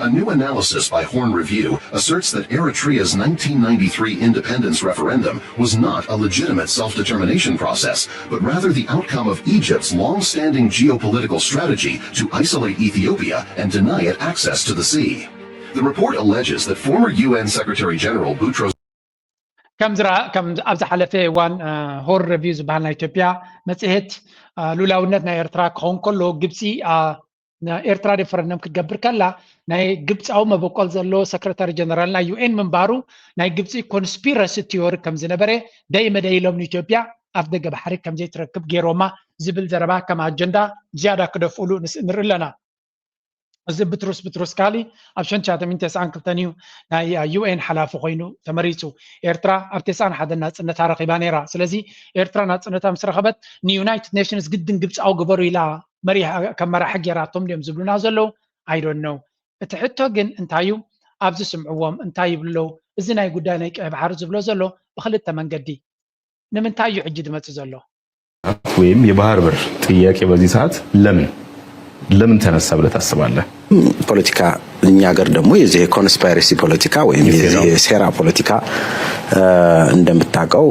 A new analysis by Horn Review asserts that Eritrea's nineteen ninety-three independence referendum was not a legitimate self-determination process, but rather the outcome of Egypt's long-standing geopolitical strategy to isolate Ethiopia and deny it access to the sea. The report alleges that former U N Secretary General Boutros ከም ዝረኣ ከም ኣብ ዝሓለፈ እዋን ሆርን ሪቪው ዝበሃል ናይ ኢትዮጵያ መፅሄት፣ ልኡላውነት ናይ ኤርትራ ክኸውን ከሎ ግብፂ ኤርትራ ሪፈረንደም ክትገብር ከላ ናይ ግብፃዊ መበቆል ዘለዎ ሰክረታሪ ጀነራል ናይ ዩ ኤን ምንባሩ ናይ ግብፂ ኮንስፒረሲ ቲዮሪ ከም ዝነበረ ደይ መደይ ኢሎም ንኢትዮጵያ ኣፍ ደገ ባሕሪ ከም ዘይትረክብ ገይሮማ ዝብል ዘረባ ከም ኣጀንዳ ዝያዳ ክደፍእሉ ንርኢ ኣለና። እዚ ብትሩስ ብትሩስ ካሊ ኣብ ሸንቻተ ሚን ተስዓን ክልተን እዩ ናይ ዩ ኤን ሓላፊ ኮይኑ ተመሪፁ። ኤርትራ ኣብ ተስዓን ሓደን ናፅነታ ረኺባ ነይራ። ስለዚ ኤርትራ ናፅነታ ምስ ረኸበት ንዩናይትድ ኔሽንስ ግድን ግብፃዊ ግበሩ ኢላ መሪሕ ከም መራሒ ገይራቶም ድዮም ዝብሉና ዘለዉ? I don't know። እቲ ሕቶ ግን እንታይ እዩ? ኣብዚ ስምዕዎም እንታይ ይብሉ ኣለዉ? እዚ ናይ ጉዳይ ናይ ቀይ ባሕሪ ዝብሎ ዘሎ ብክልተ መንገዲ ንምንታይ እዩ ሕጂ ዝመፅእ ዘሎ? ወይም የባህር በር ጥያቄ በዚህ ሰዓት ለምን ለምን ተነሳ ብለህ ታስባለህ? ፖለቲካ እኛ ሀገር ደግሞ የዚህ የኮንስፓይረሲ ፖለቲካ ወይም የሴራ። የዚህ የሴራ ፖለቲካ እንደምታውቀው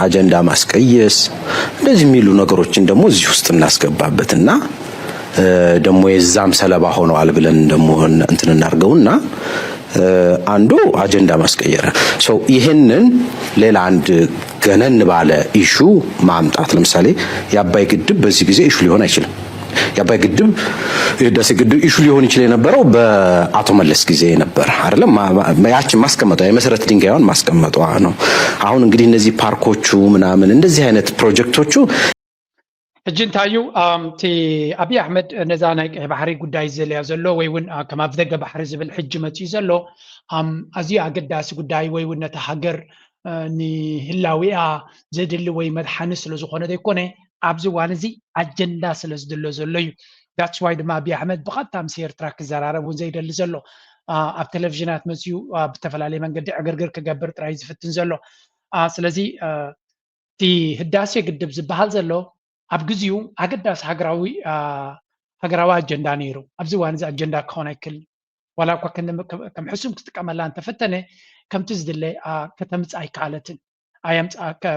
አጀንዳ ማስቀየስ እንደዚህ የሚሉ ነገሮችን ደግሞ እዚህ ውስጥ እናስገባበት እና ደግሞ የዛም ሰለባ ሆነዋል ብለን ደግሞ እንትን እናርገውና አንዱ አጀንዳ ማስቀየር ነው። ይህንን ሌላ አንድ ገነን ባለ ኢሹ ማምጣት፣ ለምሳሌ የአባይ ግድብ በዚህ ጊዜ ኢሹ ሊሆን አይችልም። የአባይ ግድብ የህዳሴ ግድብ ኢሹ ሊሆን ይችል የነበረው በአቶ መለስ ጊዜ ነበር አይደለም። ያችን ማስቀመጧ የመሰረት ድንጋዩን ማስቀመጧ ነው። አሁን እንግዲህ እነዚህ ፓርኮቹ ምናምን እንደዚህ አይነት ፕሮጀክቶቹ ሕጂ እንታይ እዩ እቲ ኣብይ ኣሕመድ ነዛ ናይ ቀይ ባሕሪ ጉዳይ ዝልያ ዘሎ ወይ እውን ከም ኣብ ደገ ባሕሪ ዝብል ሕጂ መፅኡ ዘሎ ኣዝዩ ኣገዳሲ ጉዳይ ወይ እውን ነታ ሃገር ንህላዊኣ ዘድሊ ወይ መድሓኒ ስለ ዝኾነ ዘይኮነ ኣብዚ እዋን እዚ ኣጀንዳ ስለ ዝድሎ ዘሎ እዩ። That's why ድማ ኣብይ ኣሕመድ ብቐጥታ ምስ ኤርትራ ክዘራረብ እውን ዘይደሊ ዘሎ ኣብ ቴሌቪዥናት መፅኡ ብተፈላለየ መንገዲ ዕግርግር ክገብር ጥራይ ዝፍትን ዘሎ። ስለዚ እቲ ህዳሴ ግድብ ዝበሃል ዘሎ ኣብ ግዚኡ ኣገዳሲ ሃገራዊ ሃገራዊ ኣጀንዳ ነይሩ። ኣብዚ እዋን እዚ ኣጀንዳ ክኸውን ኣይክልን። ዋላ እኳ ከም ሕሱም ክጥቀመላ እንተፈተነ ከምቲ ዝድለ ከተምፅእ ኣይከኣለትን።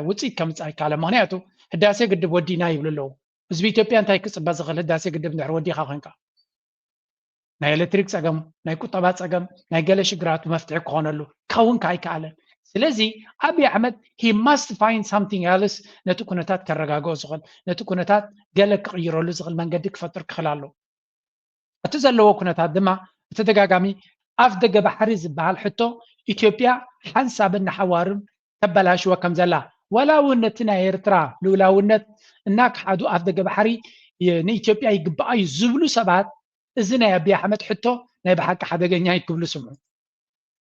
ውፅኢት ከምፅእ ኣይከኣለ። ምክንያቱ ህዳሴ ግድብ ወዲና ይብሉ ኣለዉ። ህዝቢ ኢትዮጵያ እንታይ ክፅበ ዝኽእል ህዳሴ ግድብ እንድሕር ወዲኻ ኮንካ? ናይ ኤሌክትሪክ ፀገም፣ ናይ ቁጠባ ፀገም፣ ናይ ገለ ሽግራቱ መፍትሒ ክኾነሉ ክኸውን ከ ኣይከኣለን። ስለዚ ኣብይ ኣሕመድ he must find something else ነቲ ኩነታት ከረጋግኦ ዝኽእል ነቲ ኩነታት ገለ ክቕይረሉ ዝኽእል መንገዲ ክፈጥር ክኽእል ኣለዎ። እቲ ዘለዎ ኩነታት ድማ ብተደጋጋሚ ኣፍ ደገ ባሕሪ ዝበሃል ሕቶ ኢትዮጵያ ሓንሳብን ንሓዋሩን ተበላሽወ ከም ዘላ ዋላ እውን ነቲ ናይ ኤርትራ ልኡላውነት እናክሓዱ ኣፍ ደገ ባሕሪ ንኢትዮጵያ ይግባኣ እዩ ዝብሉ ሰባት እዚ ናይ ኣብይ ኣሕመድ ሕቶ ናይ ብሓቂ ሓደገኛ እዩ ክብሉ ስምዑ።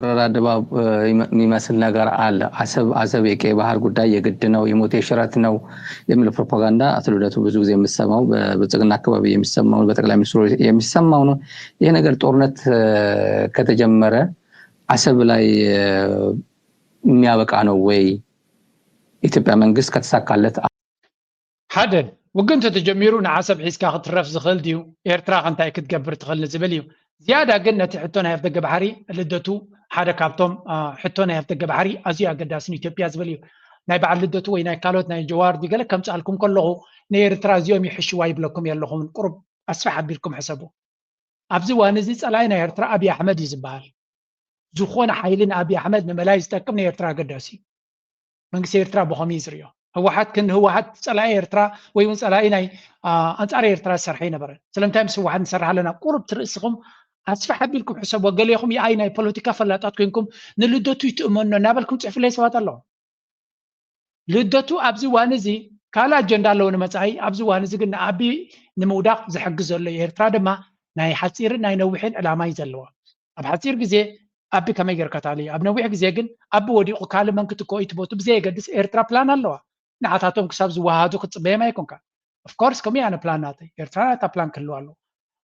ረራ ድባብ የሚመስል ነገር አለ። አሰብ አሰብ የቀይ ባህር ጉዳይ የግድ ነው፣ የሞት የሽረት ነው የሚል ፕሮፓጋንዳ አቶ ልደቱ ብዙ ጊዜ የሚሰማው በብልጽግና አካባቢ የሚሰማው በጠቅላይ ሚኒስትሩ የሚሰማው ነው። ይሄ ነገር ጦርነት ከተጀመረ አሰብ ላይ የሚያበቃ ነው ወይ? ኢትዮጵያ መንግስት ከተሳካለት ሓደ ውግን ተተጀሚሩ ንዓሰብ ሒዝካ ክትረፍ ዝኽእል ድዩ? ኤርትራ ከ እንታይ ክትገብር ትኽእል ንዝብል እዩ። ዝያዳ ግን ነቲ ሕቶ ናይ ኣፍደገ ባሕሪ ልደቱ ሓደ ካብቶም ሕቶ ናይ ኣፍደገ ባሕሪ ኣዝዩ ኣገዳሲ ንኢትዮጵያ ዝብል እዩ። ናይ በዓል ልደቱ ወይ ናይ ካልኦት ናይ ጀዋር ድዩ ገለ ከምፅኣልኩም ከለኹ ንኤርትራ እዚኦም ይሕሽዋ ይብለኩም የለኹምን። ቁሩብ ኣስፍሕ ኣቢልኩም ሕሰቡ። ኣብዚ እዋን እዚ ፀላኢ ናይ ኤርትራ ኣብይ ኣሕመድ እዩ ዝበሃል። ዝኾነ ሓይሊ ንኣብይ ኣሕመድ ንምእላይ ዝጠቅም ንኤርትራ ኣገዳሲ እዩ። መንግስቲ ኤርትራ ብኸመይ እዩ ዝርእዮ? ህወሓት ክንዲ ህወሓት ፀላኢ ኤርትራ ወይ እውን ፀላኢ ናይ ኣንፃር ኤርትራ ዝሰርሐ ይነበረ። ስለምንታይ ምስ ህወሓት ንሰርሕ ኣለና? ቁሩብ ትርእስኹም ኣስፍሕ ኣቢልኩም ሕሰብዎ። ገሌኹም የኣይ ናይ ፖለቲካ ፈላጣት ኮይንኩም ንልደቱ ይትእመኖ እናበልኩም ፅሕፍለይ ሰባት ኣለዉ። ልደቱ ኣብዚ እዋን እዚ ካልእ ኣጀንዳ ኣለዎ ንመጻኢ። ኣብዚ እዋን እዚ ግን ንኣቢ ንምውዳቕ ዝሕግዝ ዘሎ እዩ። ኤርትራ ድማ ናይ ሓጺርን ናይ ነዊሕን ዕላማ እዩ ዘለዋ። ኣብ ሓጺር ግዜ ኣቢ ከመይ ጌርካ ታልዮ፣ ኣብ ነዊሕ ግዜ ግን ኣቢ ወዲቑ ካልእ መን ክትክኦ እዩ ትፈቱ ብዘየገድስ ኤርትራ ፕላን ኣለዋ። ንዓታቶም ክሳብ ዝወሃሃዱ ክትጽበዮም ኣይኮንካ። Of course ከምኡ እያ ኣነ ፕላን ናተይ። ኤርትራ ናታ ፕላን ክህልዋ ኣለዎ።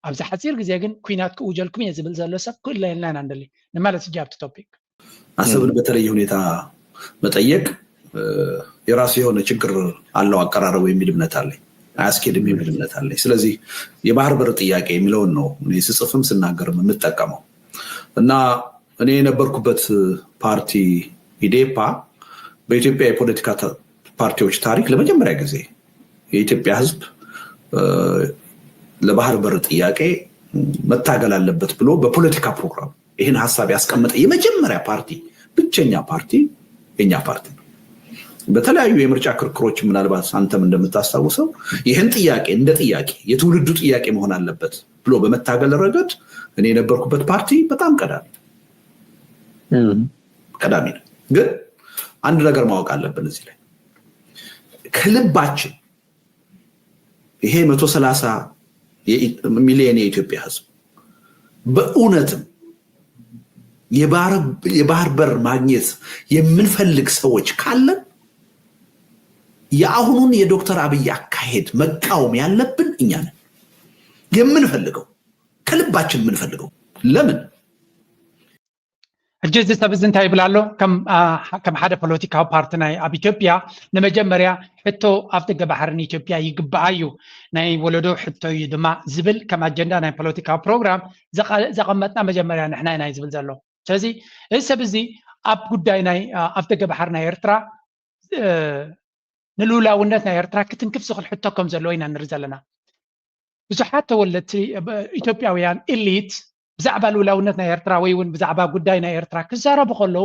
ኣብዚ ሓጺር ግዜ ግን ኲናት ክእውጀልኩም እየ ዝብል ዘሎ ሰብ ክእለየልና ኢና ንደሊ። ንመለስ ሕጂ ኣብቲ ቶፒክ። ኣሰብን በተለየ ሁኔታ መጠየቅ የራሱ የሆነ ችግር አለው አቀራረቡ የሚል እምነት አለኝ። አያስኬድም የሚል እምነት አለኝ። ስለዚህ የባህር በር ጥያቄ የሚለውን ነው እኔ ስጽፍም ስናገርም የምጠቀመው። እና እኔ የነበርኩበት ፓርቲ ኢዴፓ በኢትዮጵያ የፖለቲካ ታ- ፓርቲዎች ታሪክ ለመጀመሪያ ጊዜ የኢትዮጵያ ሕዝብ እ፣ ለባህር በር ጥያቄ መታገል አለበት ብሎ በፖለቲካ ፕሮግራም ይህን ሀሳብ ያስቀመጠ የመጀመሪያ ፓርቲ፣ ብቸኛ ፓርቲ የኛ ፓርቲ ነው። በተለያዩ የምርጫ ክርክሮች ምናልባት አንተም እንደምታስታውሰው ይህን ጥያቄ እንደ ጥያቄ የትውልዱ ጥያቄ መሆን አለበት ብሎ በመታገል ረገድ እኔ የነበርኩበት ፓርቲ በጣም ቀዳሚ ቀዳሚ ነው። ግን አንድ ነገር ማወቅ አለብን እዚህ ላይ ከልባችን ይሄ መቶ ሰላሳ ሚሊዮን የኢትዮጵያ ህዝብ በእውነትም የባህር በር ማግኘት የምንፈልግ ሰዎች ካለን የአሁኑን የዶክተር አብይ አካሄድ መቃወም ያለብን እኛ ነን። የምንፈልገው ከልባችን የምንፈልገው ለምን ሕጂ እዚ ሰብ እዚ እንታይ ይብል ኣሎ? ከም ሓደ ፖለቲካዊ ፓርቲ ናይ ኣብ ኢትዮጵያ ንመጀመርያ ሕቶ ኣፍደገ ባሕሪ ንኢትዮጵያ ይግባኣ እዩ። ናይ ወለዶ ሕቶ እዩ ድማ ዝብል ከም ኣጀንዳ ናይ ፖለቲካዊ ፕሮግራም ዘቐመጥና መጀመርያ ንሕና ኢና እዩ ዝብል ዘሎ። ስለዚ እዚ ሰብ እዚ ኣብ ጉዳይ ናይ ኣፍደገ ባሕሪ ናይ ኤርትራ ንልኡላውነት ናይ ኤርትራ ክትንክፍ ዝኽእል ሕቶ ከም ዘለዎ ኢና ንርኢ ዘለና። ብዙሓት ተወለድቲ ኢትዮጵያውያን ኢሊት ብዛዕባ ልኡላውነት ናይ ኤርትራ ወይ እውን ብዛዕባ ጉዳይ ናይ ኤርትራ ክዛረቡ ከለዉ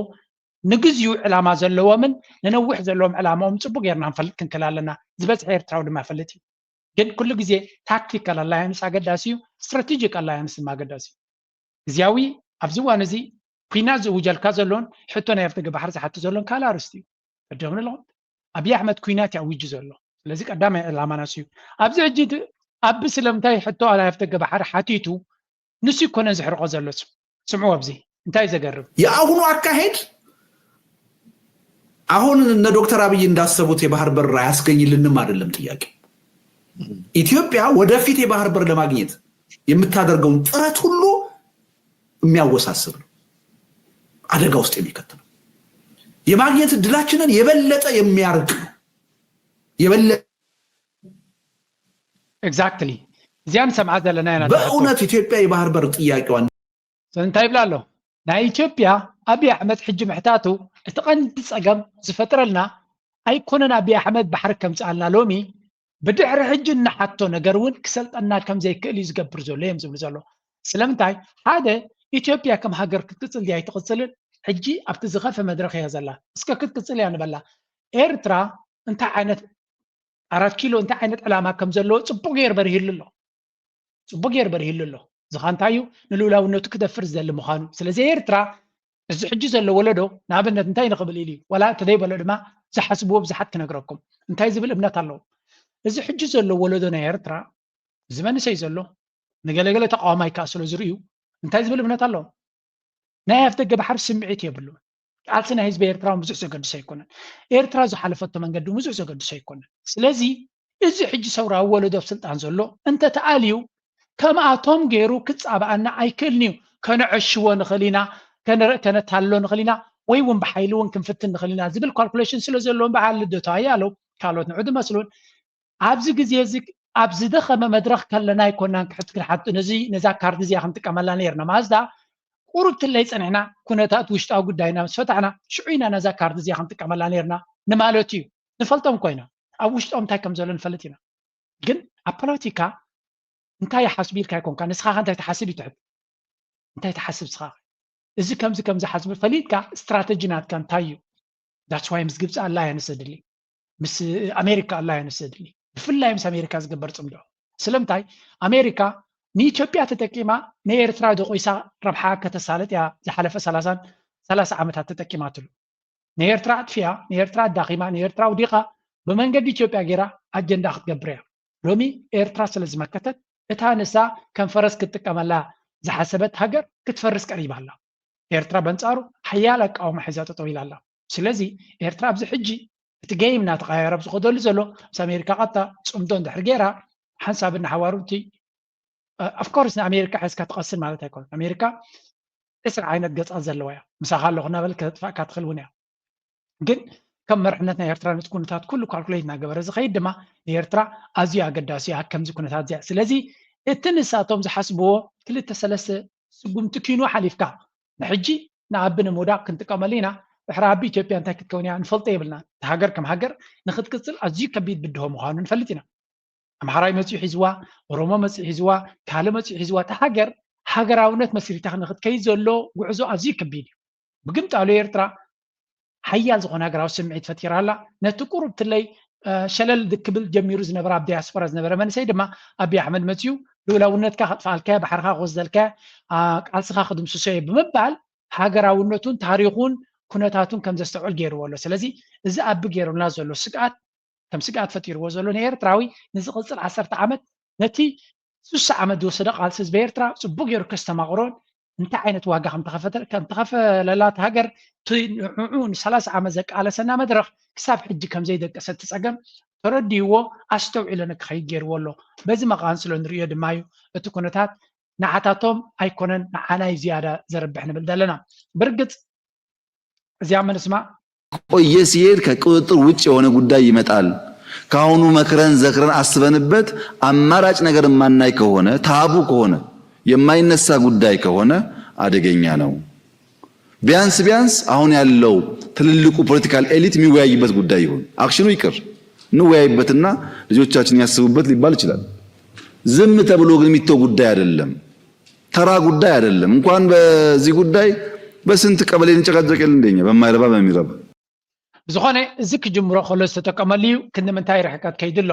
ንግዚኡ ዕላማ ዘለዎምን ንነዊሕ ዘለዎም ዕላማኦም ፅቡቅ ጌርና ንፈልጥ ክንክል ኣለና። ዝበዝሐ ኤርትራዊ ድማ ይፈልጥ እዩ። ግን ኩሉ ግዜ ታክቲካል ኣላያንስ ኣገዳሲ እዩ፣ ስትራቴጂክ ኣላያንስ ድማ ኣገዳሲ እዩ። ግዜያዊ ኣብዚ እዋን እዚ ኩናት ዝእውጀልካ ዘሎን ሕቶ ናይ ኣፍደገ ባሕሪ ዝሓቱ ዘሎን ካልእ ኣርእስቲ እዩ። ፈደም ኣለኹም ኣብይ ኣሕመድ ኩናት እዩ ኣዊጁ ዘሎ። ስለዚ ቀዳማይ ዕላማና እሱ እዩ። ኣብዚ ሕጂ ኣቢ ስለምንታይ ሕቶ ናይ ኣፍደገ ባሕሪ ሓቲቱ ንሱ ይኮነን ዝሕርቆ ዘሎ። ስምዑ ኣብዚ እንታይ ዘገርም የአሁኑ አካሄድ አሁን እነ ዶክተር አብይ እንዳሰቡት የባህር በር አያስገኝልንም አይደለም ጥያቄ። ኢትዮጵያ ወደፊት የባህር በር ለማግኘት የምታደርገውን ጥረት ሁሉ የሚያወሳስብ ነው፣ አደጋ ውስጥ የሚከት ነው። የማግኘት እድላችንን የበለጠ የሚያርቅ ነው። የበለጠ exactly እዚያ ንሰምዓ ዘለና ኢና። በእውነት ኢትዮጵያ የባህር በር ጥያቄዋን እንታይ ይብላ ኣሎ? ናይ ኢትዮጵያ ኣብይ ኣሕመድ ሕጂ ምሕታቱ እቲ ቀንዲ ጸገም ዝፈጥረልና ኣይኮነን። ኣብይ ኣሕመድ ባሕሪ ከምጽኣልና ሎሚ ብድሕሪ ሕጂ እንሓቶ ነገር እውን ክሰልጠና ከም ዘይክእል እዩ ዝገብር ዘሎ እዮም ዝብሉ ዘሎ። ስለምንታይ ሓደ ኢትዮጵያ ከም ሃገር ክትቅጽል ድያ ኣይትቅጽልን? ሕጂ ኣብቲ ዝኸፈ መድረኽ እያ ዘላ። እስከ ክትቅጽል እያ ንበላ። ኤርትራ እንታይ ዓይነት ኣራት ኪሎ እንታይ ዓይነት ዕላማ ከም ዘለዎ ጽቡቅ ገይር በሪሂሉ ኣሎ። ጽቡቅ ገይር በሪሂሉ ኣሎ። ዝኻ እንታይ እዩ ንልኡላውነቱ ክደፍር ዝደሊ ምዃኑ። ስለዚ ኤርትራ እዚ ሕጂ ዘሎ ወለዶ ንኣብነት እንታይ ንኽብል ኢሉ እዩ ዋላ ተደይበሎ ድማ ዝሓስብዎ ብዙሓት ክነግረኩም እንታይ ዝብል እምነት ኣለዎ። እዚ ሕጂ ዘሎ ወለዶ ናይ ኤርትራ እዚ መንእሰይ ዘሎ ንገለገለ ተቃዋማይ ከዓ ስለ ዝርእዩ እንታይ ዝብል እምነት ኣለዎም። ናይ ኣፍደገ ባሕሪ ስምዒት የብሉን። ቃልሲ ናይ ህዝቢ ኤርትራ እውን ብዙሕ ዘገድሶ ኣይኮነን። ኤርትራ ዝሓለፈቶ መንገዲ እውን ብዙሕ ዘገድሶ ኣይኮነን። ስለዚ እዚ ሕጂ ሰውራዊ ወለዶ ኣብ ስልጣን ዘሎ እንተተኣልዩ ከምኣቶም ገይሩ ክጻብኣና ኣይክእልን እዩ። ከነዐሽዎ ንኽእል ኢና፣ ከነታልሎ ንኽእል ኢና፣ ወይ እውን ብሓይሊ እውን ክንፍትን ንኽእል ኢና ዝብል ካልኩሌሽን ስለ ዘለዎም በዓል ልደቱ ኣያለው ካልኦት ንዑ ዝመስሉን ኣብዚ ግዜ እዚ ኣብ ዝደኸመ መድረኽ ከለና ኣይኮናን ክሕት ክንሓት ነዚ ነዛ ካርድ እዚኣ ክንጥቀመላ ነርና። ማዝዳ ቁሩብ ትለይ ጸኒሕና ኩነታት ውሽጣዊ ጉዳይና ምስ ፈታሕና ሽዑ ኢና ነዛ ካርድ እዚኣ ክንጥቀመላ ነርና ንማለት እዩ። ንፈልጦም ኮይና ኣብ ውሽጦም እንታይ ከም ዘሎ ንፈልጥ ኢና። ግን ኣብ ፖለቲካ እንታይ ይሓስቡ ኢልካ ኣይኮንካ ንስኻ እንታይ ትሓስብ ይትሕት እንታይ ትሓስብ ስኻ እዚ ከምዚ ከምዚ ሓስብ ፈሊጥካ ስትራተጂ ናትካ እንታይ እዩ? That's why ምስ ግብፂ ኣላያንስ ዘድሊ ምስ ኣሜሪካ ኣላያንስ ዘድሊ ብፍላይ ምስ ኣሜሪካ ዝግበር ፅምዶ ስለምንታይ ኣሜሪካ ንኢትዮጵያ ተጠቂማ ንኤርትራ ደቂሳ ረብሓ ከተሳልጥ እያ ዝሓለፈ ሰላሳ ዓመታት ተጠቂማትሉ ንኤርትራ ኣጥፊኣ ንኤርትራ ኣዳኺማ ንኤርትራ ኣውዲቓ ብመንገዲ ኢትዮጵያ ገይራ ኣጀንዳ ክትገብር እያ ሎሚ ኤርትራ ስለ ዝመከተት እታ ንሳ ከም ፈረስ ክትጥቀመላ ዝሓሰበት ሃገር ክትፈርስ ቀሪባ ኣላ። ኤርትራ በንጻሩ ሓያል ኣቃውማ ሒዛ ጠጠው ኢላ ኣላ። ስለዚ ኤርትራ ኣብዚ ሕጂ እቲ ጌም እናተቐያየረ ኣብ ዝኸደሉ ዘሎ ምስ ኣሜሪካ ቀጥታ ጽምዶ እንድሕር ገይራ ሓንሳብ እናሓዋሩ እቲ ኣፍኮርስ ንኣሜሪካ ሒዝካ ትቐስን ማለት ኣይኮነን። ኣሜሪካ ዕስራ ዓይነት ገጻት ዘለዋ እያ። ምሳኻ ኣለኹ እናበል ከተጥፋእካ ትኽእል እውን እያ። ግን ከም መርሕነት ናይ ኤርትራ ነቲ ኩነታት ኩሉ ካልኩሌት እናገበረ ዝኸይድ ድማ ንኤርትራ ኣዝዩ ኣገዳሲ እያ ከምዚ ኩነታት እዚኣ። ስለዚ እቲ ንሳቶም ዝሓስብዎ ክልተ ሰለስተ ስጉምቲ ኪኑ ሓሊፍካ ንሕጂ ንኣቢ ንምውዳቕ ክንጥቀመሉ ኢና። ድሕሪ ኣቢ ኢትዮጵያ እንታይ ክትከውን እያ ንፈልጦ የብልና። እቲ ሃገር ከም ሃገር ንክትቅፅል ኣዝዩ ከቢድ ብድሆ ምዃኑ ንፈልጥ ኢና። ኣምሓራይ መፂኡ ሒዝዋ፣ ኦሮሞ መፂኡ ሒዝዋ፣ ካልእ መፂኡ ሒዝዋ። እታ ሃገር ሃገራውነት መስሪታ ንክትከይድ ዘሎ ጉዕዞ ኣዝዩ ከቢድ እዩ። ብግምጣሉ ኤርትራ ሓያል ዝኾነ ሃገራዊ ስምዒት ፈጢራ ኣላ። ነቲ ቁሩብ ትለይ ሸለል ክብል ጀሚሩ ዝነበረ ኣብ ዲያስፖራ ዝነበረ መንእሰይ ድማ ኣቢ ኣሕመድ መፂኡ ልኡላውነትካ ከጥፍኣልካ፣ ባሕርኻ ክወስደልካ፣ ቃልስኻ ክድምስሶ እየ ብምባል ሃገራውነቱን ታሪኹን ኩነታቱን ከም ዘስተውዕል ገይርዎ ኣሎ። ስለዚ እዚ ኣቢ ገይሩልና ዘሎ ስግኣት ከም ስግኣት ፈጢርዎ ዘሎ ንኤርትራዊ ንዝቕፅል ዓሰርተ ዓመት ነቲ ስሳ ዓመት ዝወሰደ ቃልሲ ህዝቢ ኤርትራ ፅቡቅ ገይሩ ከስተማቕሮን እንታይ ዓይነት ዋጋ ከም ተኸፈተ- ከም ተኸፈለላ እታ ሃገር እቲ ንዕኡ ንሰላሳ ዓመት ዘቃለሰና መድረኽ ክሳብ ሕጂ ከም ዘይደቀሰ እቲ ፀገም ተረዲእዎ ኣስተውዒሎ ንክኸይድ ገይርዎ ኣሎ። በዚ መቓን ስለ ንርእዮ ድማ እዩ እቲ ኩነታት ንዓታቶም ኣይኮነን ንዓና እዩ ዝያዳ ዘረብሕ ንብል ዘለና። ብርግፅ እዚኣ ምንስማዕ ቆየ ሲሄድ ከቁጥጥር ውጭ የሆነ ጉዳይ ይመጣል። ካሁኑ መክረን ዘክረን አስበንበት አማራጭ ነገር የማናይ ከሆነ ታቡ ከሆነ የማይነሳ ጉዳይ ከሆነ አደገኛ ነው። ቢያንስ ቢያንስ አሁን ያለው ትልልቁ political elite የሚወያይበት ጉዳይ ይሁን። አክሽኑ ይቅር እንወያይበትና ልጆቻችን ያስቡበት ሊባል ይችላል። ዝም ተብሎ ግን የሚተው ጉዳይ አይደለም። ተራ ጉዳይ አይደለም። እንኳን በዚህ ጉዳይ በስንት ቀበሌ እንጨቃጨቅ የለ እንደኛ በማይረባ በሚረባ ብዝኾነ እዚ ክጅምሮ ከሎ ዝተጠቀመሉ እዩ። ክንዲ ምንታይ ርሕቀት ከይዱ ኣሎ።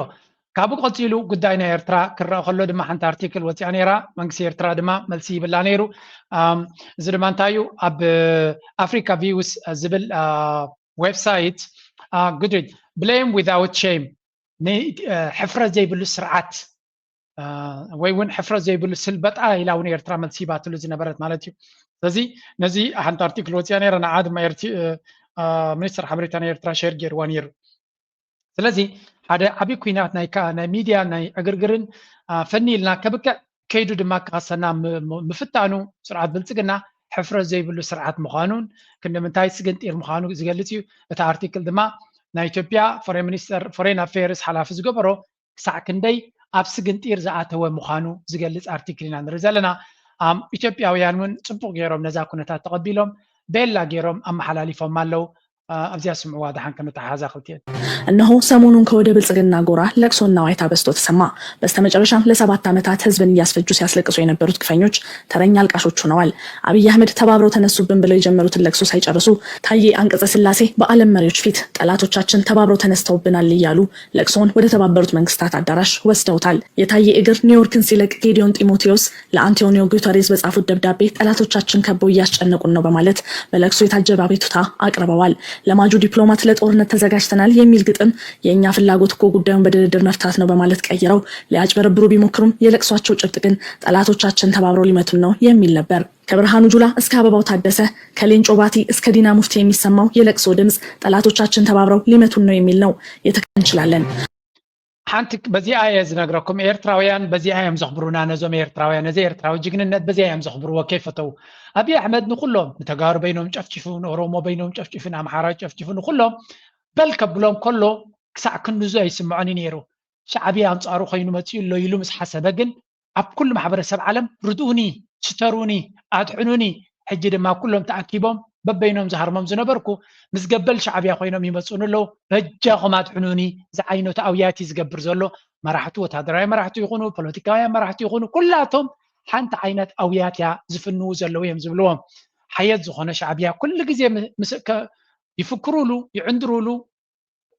ካብኡ ቀፂሉ ጉዳይ ናይ ኤርትራ ክረአ ከሎ ድማ ሓንቲ ኣርቲክል ወፂኣ ነይራ። መንግስቲ ኤርትራ ድማ መልሲ ይብላ ነይሩ። ኣም፣ እዚ ድማ እንታይ እዩ ኣብ ኣፍሪካ ቪውስ ዝብል ዌብሳይት good read blame without shame ሕፍረት ዘይብሉ ስርዓት ወይ እውን ሕፍረት ዘይብሉ ስልበጣ ኢላ እውን ኤርትራ መልሲ ሂባትሉ ዝነበረት ማለት እዩ። ስለዚ ነዚ ሓንቲ ኣርቲክል ወፅያ ነይረ ንዓ ድማ ሚኒስትር ሓበሬታ ናይ ኤርትራ ሸር ገይርዋ ነይሩ። ስለዚ ሓደ ዓብዪ ኩናት ናይ ሚድያ ናይ ዕግርግርን ፈኒ ኢልና ከብቅዕ ከይዱ ድማ ክኸሰና ምፍታኑ ስርዓት ብልፅግና ሕፍረት ዘይብሉ ስርዓት ምዃኑን ክንዲ ምንታይ ስግንጢር ምዃኑ ዝገልፅ እዩ። እቲ ኣርቲክል ድማ ናይ ኢትዮጵያ ፎሬን ሚኒስተር ፎሬን ኣፌርስ ሓላፊ ዝገበሮ ክሳዕ ክንደይ ኣብ ስግንጢር ዝኣተወ ምዃኑ ዝገልፅ ኣርቲክል ኢና ንርኢ ዘለና። ኢትዮጵያውያን እውን ፅቡቕ ገይሮም ነዛ ኩነታት ተቐቢሎም ቤላ ገይሮም ኣመሓላሊፎማ ኣለዉ። ኣብዚኣ ስምዕዋ ደሓን ከነተሓሓዛ ክልቲኤን። እነሆ ሰሞኑን ከወደ ብልጽግና ጎራ ለቅሶና ዋይታ በዝቶ ተሰማ። በስተመጨረሻም ለሰባት ዓመታት ህዝብን እያስፈጁ ሲያስለቅሱ የነበሩት ግፈኞች ተረኛ አልቃሾች ሆነዋል። አብይ አህመድ ተባብረው ተነሱብን ብለው የጀመሩትን ለቅሶ ሳይጨርሱ ታዬ አንቀጸ ስላሴ በዓለም መሪዎች ፊት ጠላቶቻችን ተባብረው ተነስተውብናል እያሉ ለቅሶውን ወደ ተባበሩት መንግስታት አዳራሽ ወስደውታል። የታዬ እግር ኒውዮርክን ሲለቅ ጌዲዮን ጢሞቴዎስ ለአንቶኒዮ ጉተሬዝ በጻፉት ደብዳቤ ጠላቶቻችን ከበው እያስጨነቁን ነው በማለት በለቅሶ የታጀበ አቤቱታ አቅርበዋል። ለማጁ ዲፕሎማት ለጦርነት ተዘጋጅተናል የሚል ግጥም የእኛ ፍላጎት እኮ ጉዳዩን በድርድር መፍታት ነው በማለት ቀይረው ሊያጭበረብሩ ቢሞክሩም የለቅሷቸው ጭብጥ ግን ጠላቶቻችን ተባብረው ሊመቱን ነው የሚል ነበር። ከብርሃኑ ጁላ እስከ አበባው ታደሰ፣ ከሌንጮ ባቲ እስከ ዲና ሙፍቲ የሚሰማው የለቅሶ ድምፅ ጠላቶቻችን ተባብረው ሊመቱን ነው የሚል ነው። የተካ እንችላለን። ሓንቲ በዚኣ እየ ዝነግረኩም፣ ኤርትራውያን በዚኣ እዮም ዘኽብሩና። ነዞም ኤርትራውያን ነዚ ኤርትራዊ ጅግንነት በዚኣ እዮም ዘኽብርዎ ከይፈተው። ኣብይ ኣሕመድ ንኩሎም ንተጋሩ በይኖም ጨፍጭፉ፣ ንኦሮሞ በይኖም ጨፍጭፉ፣ ንኣምሓራ ጨፍጭፉ፣ ንኩሎም በል ከብሎም ከሎ ክሳዕ ክንድዙ ኣይስምዖን እዩ ነይሩ። ሻዕብያ ኣንጻሩ ኮይኑ መጺኡ ኣሎ ኢሉ ምስ ሓሰበ ግን ኣብ ኩሉ ማሕበረሰብ ዓለም ርድኡኒ፣ ስተሩኒ፣ ኣድሕኑኒ። ሕጂ ድማ ኩሎም ተኣኪቦም በበይኖም ዝሃርሞም ዝነበርኩ ምስ ገበል ሻዕብያ ኮይኖም ይመፁን ኣለዉ። በጃኹም ኣድሕኑኒ ዝዓይነቱ ኣውያት እዩ ዝገብር ዘሎ። መራሕቱ ወታደራዊ መራሕቱ ይኹኑ ፖለቲካውያን መራሕቱ ይኹኑ ኩላቶም ሓንቲ ዓይነት ኣውያት እያ ዝፍንዉ ዘለዉ እዮም ዝብልዎም። ሓየት ዝኾነ ሻዕብያ ኩሉ ግዜ ምስ ይፍክሩሉ ይዕንድሩሉ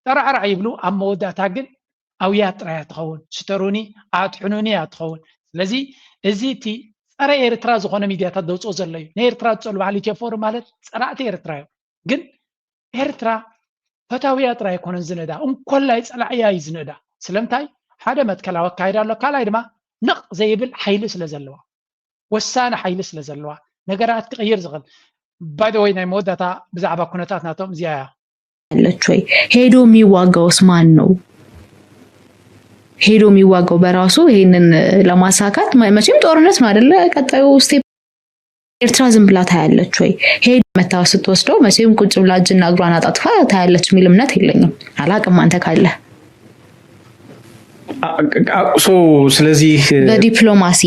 ጠራዕራዕ ይብሉ ኣብ መወዳእታ ግን ኣውያት ጥራይ እያ ትኸውን ስተሩኒ ኣድሕኑኒ እያ ትኸውን። ስለዚ እዚ እቲ ፀረ ኤርትራ ዝኾነ ሚድያታት ዘውፅኦ ዘሎ እዩ። ንኤርትራ ዝፀሉ በዓል ኢትዮ ፎርም ማለት ፀላእቲ ኤርትራ እዮም። ግን ኤርትራ ፈታውያ ጥራይ ኣይኮነን ዝንእዳ እንኮላይ ፀላእያ እዩ ዝንእዳ። ስለምንታይ ሓደ መትከላዊ ኣካይዳ ኣሎ ካልኣይ ድማ ነቕ ዘይብል ሓይሊ ስለ ዘለዋ ወሳኒ ሓይሊ ስለ ዘለዋ ነገራት ክቕይር ዝኽእል። ባይደወይ ናይ መወዳእታ ብዛዕባ ኩነታት ናቶም እዚኣ እያ። ያለች ወይ ሄዶ የሚዋጋውስ ማን ነው? ሄዶ የሚዋጋው በራሱ ይሄንን ለማሳካት መቼም ጦርነት ነው አይደለ? ቀጣዩ ስቴፕ ኤርትራ ዝም ብላ ታያለች ወይ? ሄዶ መታ ስትወስደው መቼም ቁጭ ብላ እጅና እግሯን አጣጥፋ ታያለች የሚል እምነት የለኝም። አላቅም አንተ ካለ ስለዚህ በዲፕሎማሲ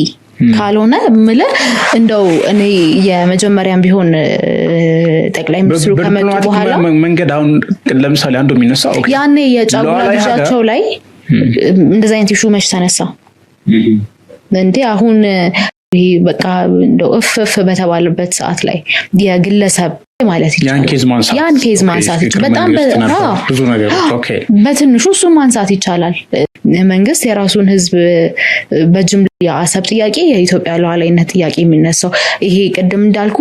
ካልሆነ ምልህ እንደው እኔ የመጀመሪያም ቢሆን ጠቅላይ ሚኒስትሩ ከመጡ በሆላ መንገድ አሁን ለምሳሌ አንዱ የሚነሳ ያኔ የጨጉላ ልጃቸው ላይ እንደዚ አይነት ሹ መች ተነሳ እንዴ? አሁን ይሄ በቃ እንደው እፍ እፍ በተባለበት ሰዓት ላይ የግለሰብ ማለት ይቻላል። ያን ኬዝ ማንሳት ያን ኬዝ ማንሳት ይቻላል። በጣም ብዙ ነገሮች በትንሹ እሱን ማንሳት ይቻላል። መንግስት የራሱን ህዝብ በጅምላ የአሰብ ጥያቄ የኢትዮጵያ ሉዓላዊነት ጥያቄ የሚነሳው ይሄ ቅድም እንዳልኩ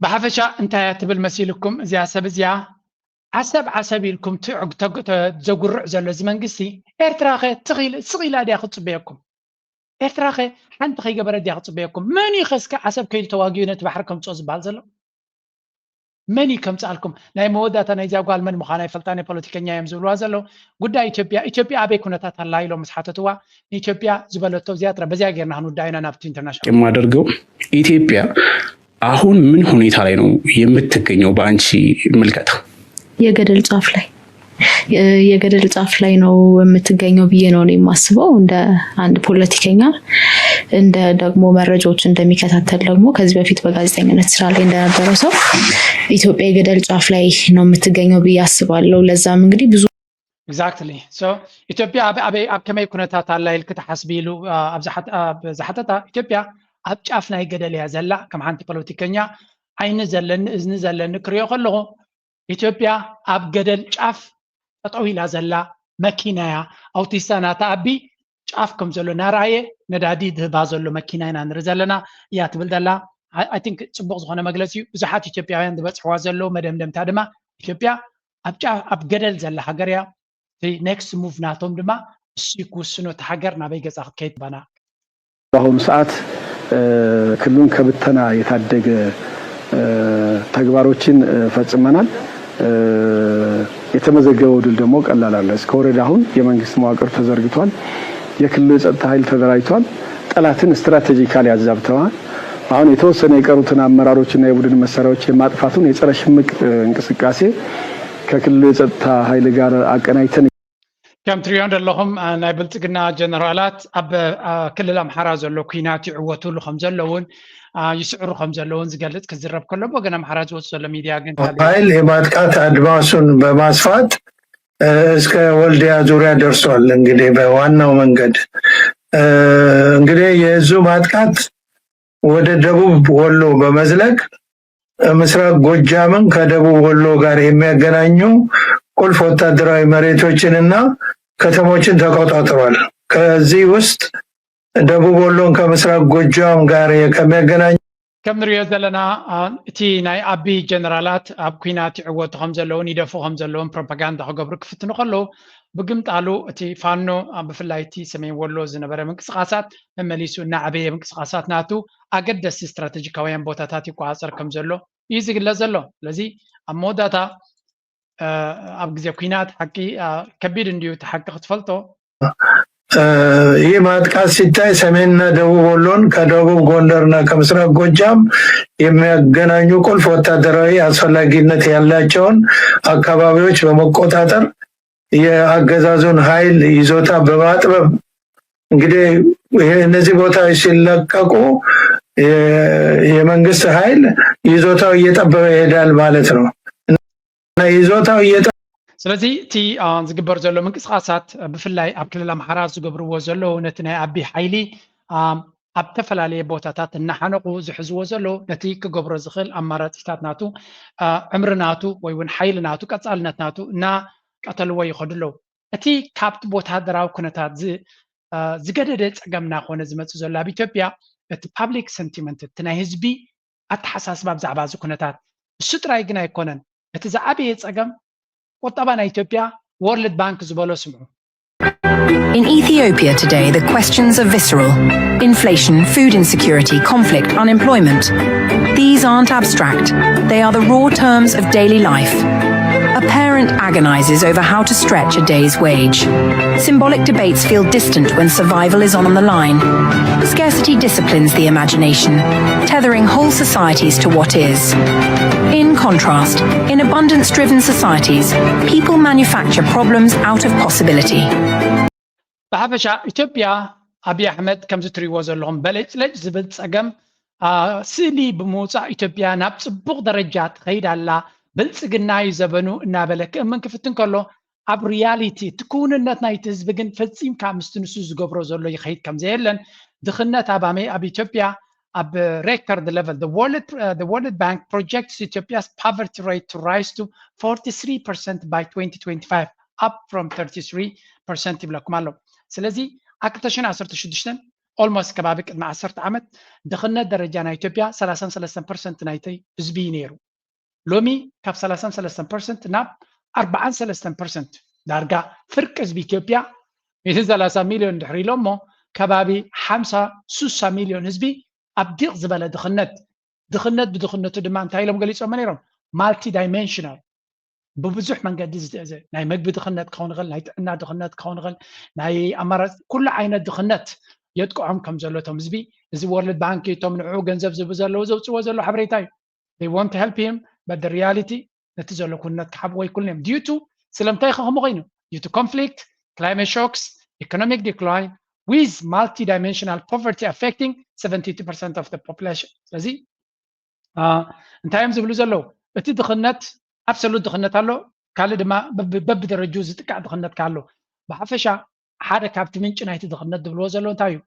ብሓፈሻ እንታይ እያ ትብል መሲልኩም እዚኣ ሰብ እዚኣ ዓሰብ ዓሰብ ኢልኩም ዘጉርዕ ዘሎ እዚ መንግስቲ ኤርትራ ኸ ስቕ ኢላ ድያ ክፅበየኩም? ኤርትራ ኸ ሓንቲ ከይገበረ ድያ ክፅበየኩም? መን እዩ ኸ እስከ ዓሰብ ከይዱ ተዋጊኡ ነቲ ባሕሪ ከምፅኦ ዝበሃል ዘሎ? መን እዩ ከምፅኣልኩም? ናይ መወዳእታ ናይዚኣ ጓል መን ምዃና ይፈልጣ ናይ ፖለቲከኛ እዮም ዝብልዋ ዘለዉ። ጉዳይ ኢትዮጵያ ኢትዮጵያ ኣበይ ኩነታት ኣላ ኢሎም ምስ ሓተትዋ ንኢትዮጵያ ዝበለቶ እዚኣ ጥረ በዚኣ ጌርና ክንውዳእ ኢና ናብቲ ኢንተርናሽናል። የማደርገው ኢትዮጵያ አሁን ምን ሁኔታ ላይ ነው የምትገኘው በአንቺ ምልከታ? የገደል ጫፍ ላይ የገደል ጫፍ ላይ ነው የምትገኘው ብዬ ነው የማስበው። እንደ አንድ ፖለቲከኛ እንደ ደግሞ መረጃዎች እንደሚከታተል ደግሞ ከዚህ በፊት በጋዜጠኝነት ስራ ላይ እንደነበረ ሰው ኢትዮጵያ የገደል ጫፍ ላይ ነው የምትገኘው ብዬ አስባለሁ። ለዛም እንግዲህ ብዙ Exactly. So ኢትዮጵያ ኣብ ከመይ ኩነታት ኣላ ኢልክ ትሓስቢ ኢሉ ኣብ ዝሓተታ ኢትዮጵያ ኣብ ጫፍ ናይ ገደል እያ ዘላ። ከም ሓንቲ ፖለቲከኛ ዓይኒ ዘለኒ እዝኒ ዘለኒ ክሪኦ ከለኹ ኢትዮጵያ ኣብ ገደል ጫፍ ጠጠው ኢላ ዘላ መኪና እያ። ኣውቲስታ ናታ ኣቢ ጫፍ ከም ዘሎ ናርኣየ ነዳዲ ዝህባ ዘሎ መኪና ኢና ንርኢ ዘለና እያ ትብል ዘላ። I think ፅቡቅ ዝኾነ መግለፂ እዩ። ብዙሓት ኢትዮጵያውያን ዝበፅሕዋ ዘለዉ መደምደምታ ድማ ኢትዮጵያ ኣብ ጫፍ ኣብ ገደል ዘላ ሃገር እያ። እቲ next move ናቶም ድማ እሱ ክውስኖ እቲ ሃገር ናበይ ገፃ ክትከይድ ባና በአሁኑ ሰዓት ክልሉን ከብተና የታደገ ተግባሮችን ፈጽመናል። የተመዘገበው ድል ደግሞ ቀላል አለ። እስከ ወረዳ አሁን የመንግስት መዋቅር ተዘርግቷል። የክልሉ የጸጥታ ኃይል ተደራጅቷል። ጠላትን strategically አዛብተዋል። አሁን የተወሰነ የቀሩትን አመራሮችና የቡድን መሳሪያዎች የማጥፋቱን የጸረ ሽምቅ እንቅስቃሴ ከክልሉ የጸጥታ ኃይል ጋር አቀናጅተን ከም ትሪኦ ዘለኹም ናይ ብልፅግና ጀነራላት ኣብ ክልል ኣምሓራ ዘሎ ኩናት ይዕወቱሉ ከም ዘለውን ይስዕሩ ከም ዘለውን ዝገልፅ ክዝረብ ከሎ ብወገን ኣምሓራ ዝወፁ ዘሎ ሚድያ ግን ኃይል የማጥቃት አድማሱን በማስፋት እስከ ወልዲያ ዙሪያ ደርሷል። እንግዲህ በዋናው መንገድ እንግዲህ የዙ ማጥቃት ወደ ደቡብ ወሎ በመዝለቅ ምስራቅ ጎጃምን ከደቡብ ወሎ ጋር የሚያገናኙ ቁልፍ ወታደራዊ መሬቶችንና ከተሞችን ተቆጣጥሯል። ከዚህ ውስጥ ደቡብ ወሎን ከምስራቅ ጎጃም ጋር ከሚያገናኙ ከም ንሪኦ ዘለና እቲ ናይ ኣቢ ጀነራላት ኣብ ኩናት ይዕወቱ ከም ዘለውን ይደፉ ከም ዘለውን ፕሮፓጋንዳ ክገብሩ ክፍትኑ ከለዉ ብግምጣሉ እቲ ፋኖ ብፍላይ እቲ ሰሜን ወሎ ዝነበረ ምንቅስቃሳት መመሊሱ እናዕበየ ምንቅስቃሳት ናቱ ኣገደስቲ ስትራቴጂካውያን ቦታታት ይቆፃፀር ከም ዘሎ እዩ ዝግለፅ ዘሎ። ስለዚ ኣብ መወዳእታ ኣብ ግዜ ኩናት ሓቂ ከቢድ እንድዩ እቲ ሓቂ ክትፈልጦ ይህ ማጥቃት ሲታይ ሰሜንና ደቡብ ወሎን ከደቡብ ጎንደርና ከምስራቅ ጎጃም የሚያገናኙ ቁልፍ ወታደራዊ አስፈላጊነት ያላቸውን አካባቢዎች በመቆጣጠር የአገዛዙን ኃይል ይዞታ በማጥበብ እንግዲህ እነዚህ ቦታዎች ሲለቀቁ የመንግስት ኃይል ይዞታው እየጠበበ ይሄዳል ማለት ነው። ይዞታው እየጠ ስለዚ እቲ ዝግበር ዘሎ ምንቅስቃሳት ብፍላይ ኣብ ክልል ኣምሓራ ዝገብርዎ ዘለዉ ነቲ ናይ ኣቢ ሓይሊ ኣብ ዝተፈላለየ ቦታታት እናሓነቁ ዝሕዝዎ ዘለዉ ነቲ ክገብሮ ዝኽእል ኣማራፂታት ናቱ ዕምሪ ናቱ ወይ እውን ሓይሊ ናቱ ቀፃልነት ናቱ እናቀተልዎ ይኸዱ ኣለዉ። እቲ ካብቲ ወታደራዊ ኩነታት ዝገደደ ፀገም እናኾነ ዝመፅእ ዘሎ ኣብ ኢትዮጵያ እቲ ፓብሊክ ሰንቲመንት እቲ ናይ ህዝቢ ኣተሓሳስባ ብዛዕባ እዚ ኩነታት እሱ ጥራይ ግን ኣይኮነን። እቲ ዝዓበየ ፀገም ቁጠባ ናይ ኢትዮጵያ ወርልድ ባንክ ዝበሎ ስምዑ። In Ethiopia today, the questions are visceral. Inflation, food insecurity, conflict, unemployment. These aren't abstract. They are the raw terms of daily life. A parent agonizes over how to stretch a day's wage. Symbolic debates feel distant when survival is on the line. Scarcity disciplines the imagination, tethering whole societies to what is. In contrast, in abundance driven societies, people manufacture problems out of possibility. ብሓፈሻ ኢትዮጵያ ኣብይ ኣሕመድ ከምዚ ትሪእዎ ዘለኹም በለጭለጭ ዝብል ፀገም ስእሊ ብምውፃእ ኢትዮጵያ ናብ ፅቡቕ ደረጃ ትኸይድ ኣላ፣ ብልፅግና እዩ ዘበኑ እናበለ ክእምን ክፍትን ከሎ፣ ኣብ ሪያሊቲ እቲ ክውንነት ናይቲ ህዝቢ ግን ፈፂምካ ምስቲ ንሱ ዝገብሮ ዘሎ ይኸይድ ከምዘየለን፣ ድኽነት ኣብ ኣመ- ኣብ ኢትዮጵያ ኣብ record level, the World, uh, the World Bank projects Ethiopia's poverty rate to rise to forty-three percent by twenty twenty-five, up from thirty-three percent ይብለኩም ኣሎ። ስለዚ ኣብ ክልተ ሽሕን ዓሰርተ ሽዱሽተን almost ከባቢ ቅድሚ ዓሰርተ ዓመት ድኽነት ደረጃ ናይ ኢትዮጵያ ሰላሳን ሰለስተን ፐርሰንት ናይቲ ህዝቢ እዩ ነይሩ። ሎሚ ካብ ሰላሳን ሰለስተን ፐርሰንት ናብ ኣርባዓን ሰለስተን ፐርሰንት፣ ዳርጋ ፍርቂ ህዝቢ ኢትዮጵያ ሚእትን ሰላሳ ሚልዮን ድሕሪ ኢሎ እሞ ከባቢ ሓምሳ ሱሳ ሚልዮን ህዝቢ ኣብ ዲቕ ዝበለ ድኽነት፣ ድኽነት ብድኽነቱ ድማ እንታይ ኢሎም ገሊፆሞ ነይሮም? ማልቲ ዳይሜንሽናል፣ ብብዙሕ መንገዲ ዝትእዘ፣ ናይ መግቢ ድኽነት ክኸውን ይኽእል፣ ናይ ጥዕና ድኽነት ክኸውን ይኽእል፣ ናይ ኣማራፂ ኩሉ ዓይነት ድኽነት የጥቅዖም ከም ዘሎ እቶም ህዝቢ፣ እዚ ወርልድ ባንክ እቶም ንዕኡ ገንዘብ ዝህቡ ዘለዉ ዘውፅዎ ዘሎ ሓበሬታ እዩ። They want to help him, but the reality ነቲ ዘሎ ኩነት ክሓብዎ ኣይክእሉን እዮም። Due to ስለምንታይ ከ ከምኡ ኮይኑ? Due to conflict, climate shocks, economic decline, with multidimensional poverty affecting seventy-two percent of the population. ስለዚ እንታይ እዮም ዝብሉ ዘለዉ? እቲ ድኽነት፣ ኣብሰሉት ድኽነት ኣሎ፣ ካልእ ድማ በብደረጁ ዝጥቃዕ ድኽነት ኣሎ። ብሓፈሻ ሓደ ካብቲ ምንጪ ናይቲ ድኽነት ዝብልዎ ዘለዉ እንታይ እዩ?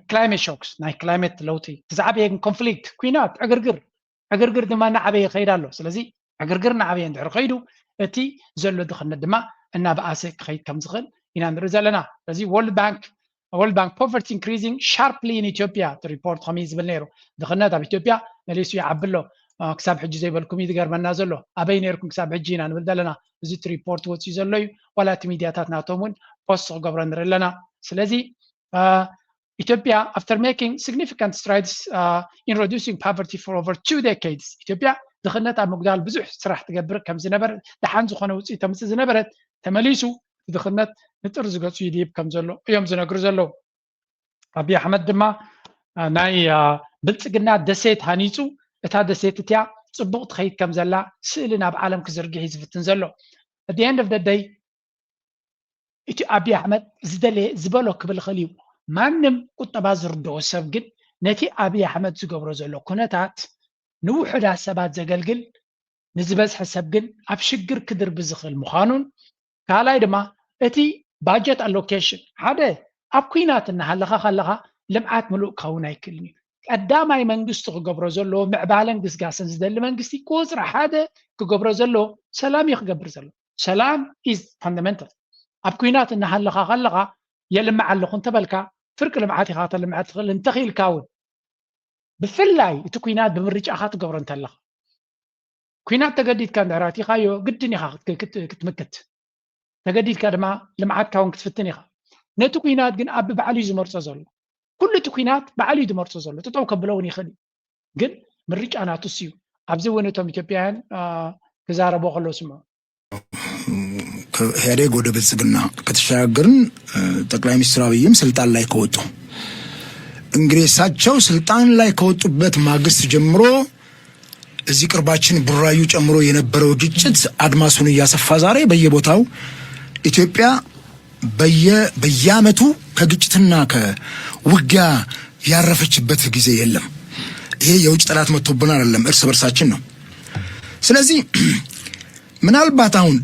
ክላይሜት ሾክስ፣ ናይ ክላይሜት ለውጢ፣ እቲ ዝዓበየ ግን ኮንፍሊክት፣ ኩናት፣ ዕግርግር፣ ዕግርግር ድማ እናዓበየ ይኸይድ ኣሎ። ስለዚ ዕግርግር እናዓበየ እንድሕር ከይዱ እቲ ዘሎ ድኽነት ድማ እናበኣሰ ክኸይድ ከም ዝኽእል ኢና ንርኢ ዘለና። ስለዚ ወርልድ ባንክ World Bank poverty increasing sharply in Ethiopia እቲ ሪፖርት ከመይ ዝብል ነይሩ? ድኽነት ኣብ ኢትዮጵያ መሊሱ ይዓቢ ኣሎ። ክሳብ ሕጂ ዘይበልኩም እዩ ዝገርመና ዘሎ። ኣበይ ነይርኩም ክሳብ ሕጂ ኢና ንብል ዘለና። እዚ እቲ ሪፖርት ወፂኡ ዘሎ እዩ። ዋላ እቲ ሚድያታት ናቶም እውን ፖስት ክገብሮ ንርኢ ኣለና። ስለዚ ኢትዮጵያ after making significant strides in reducing poverty for over two decades ኢትዮጵያ ድኽነት ኣብ ምጉዳል ብዙሕ ስራሕ ትገብር ከም ዝነበረ ደሓን ዝኾነ ውፅኢት ተምፅእ ዝነበረት ተመሊሱ ድኽነት ንጥር ዝገፁ ይድይብ ከም ዘሎ እዮም ዝነግሩ ዘለዉ። ኣብይ ኣሕመድ ድማ ናይ ብልፅግና ደሴት ሃኒፁ እታ ደሴት እቲያ ፅቡቕ ትኸይድ ከም ዘላ ስእሊ ናብ ዓለም ክዝርግሕ እዩ ዝፍትን ዘሎ። At the end of the day እቲ ኣብይ ኣሕመድ ዝደለየ ዝበሎ ክብል ይኽእል እዩ። ማንም ቁጠባ ዝርድኦ ሰብ ግን ነቲ ኣብይ ኣሕመድ ዝገብሮ ዘሎ ኩነታት ንውሑዳት ሰባት ዘገልግል ንዝበዝሐ ሰብ ግን ኣብ ሽግር ክድርቢ ዝኽእል ምዃኑን ካልኣይ ድማ እቲ ባጀት ኣሎኬሽን ሓደ ኣብ ኩናት እናሃለኻ ከለኻ ልምዓት ምሉእ ክኸውን ኣይክእልን እዩ። ቀዳማይ መንግስቲ ክገብሮ ዘለዎ ምዕባለን ግስጋስን ዝደሊ መንግስቲ ቁፅሪ ሓደ ክገብሮ ዘለዎ ሰላም እዩ ክገብር ዘሎ። ሰላም is fundamental። ኣብ ኩናት እናሃለኻ ከለኻ የልምዕ ኣለኹ እንተበልካ ፍርቂ ልምዓት ኢኻ ከተልምዐ ትኽእል እንተኽኢልካ እውን ብፍላይ እቲ ኩናት ብምርጫኻ ትገብሮ እንተለኻ ኩናት ተገዲድካ እንድሕር ኣቲኻዮ ግድን ኢኻ ክትምክት። ተገዲድካ ድማ ልምዓትካ እውን ክትፍትን ኢኻ። ነቲ ኩናት ግን ኣብ ባዕሉ እዩ ዝመርፆ ዘሎ። ኩሉ እቲ ኩናት ባዕሉ እዩ ዝመርፆ ዘሎ። ጥጠው ከብሎ እውን ይኽእል እዩ። ግን ምርጫ ናቱስ እዩ። ኣብዚ እውን እቶም ኢትዮጵያውያን ክዛረቦ ከለዉ ስምዑ። ከኢህአዴግ ወደ ብልፅግና ከተሸጋገርን ጠቅላይ ሚኒስትር አብይም ስልጣን ላይ ከወጡ እንግዲህ እሳቸው ስልጣን ላይ ከወጡበት ማግስት ጀምሮ እዚህ ቅርባችን ቡራዩ ጨምሮ የነበረው ግጭት አድማሱን እያሰፋ ዛሬ በየቦታው ኢትዮጵያ በየ በየአመቱ ከግጭትና ከውጊያ ያረፈችበት ጊዜ የለም። ይሄ የውጭ ጠላት መጥቶብን አይደለም፣ እርስ በርሳችን ነው። ስለዚህ ምናልባት አሁን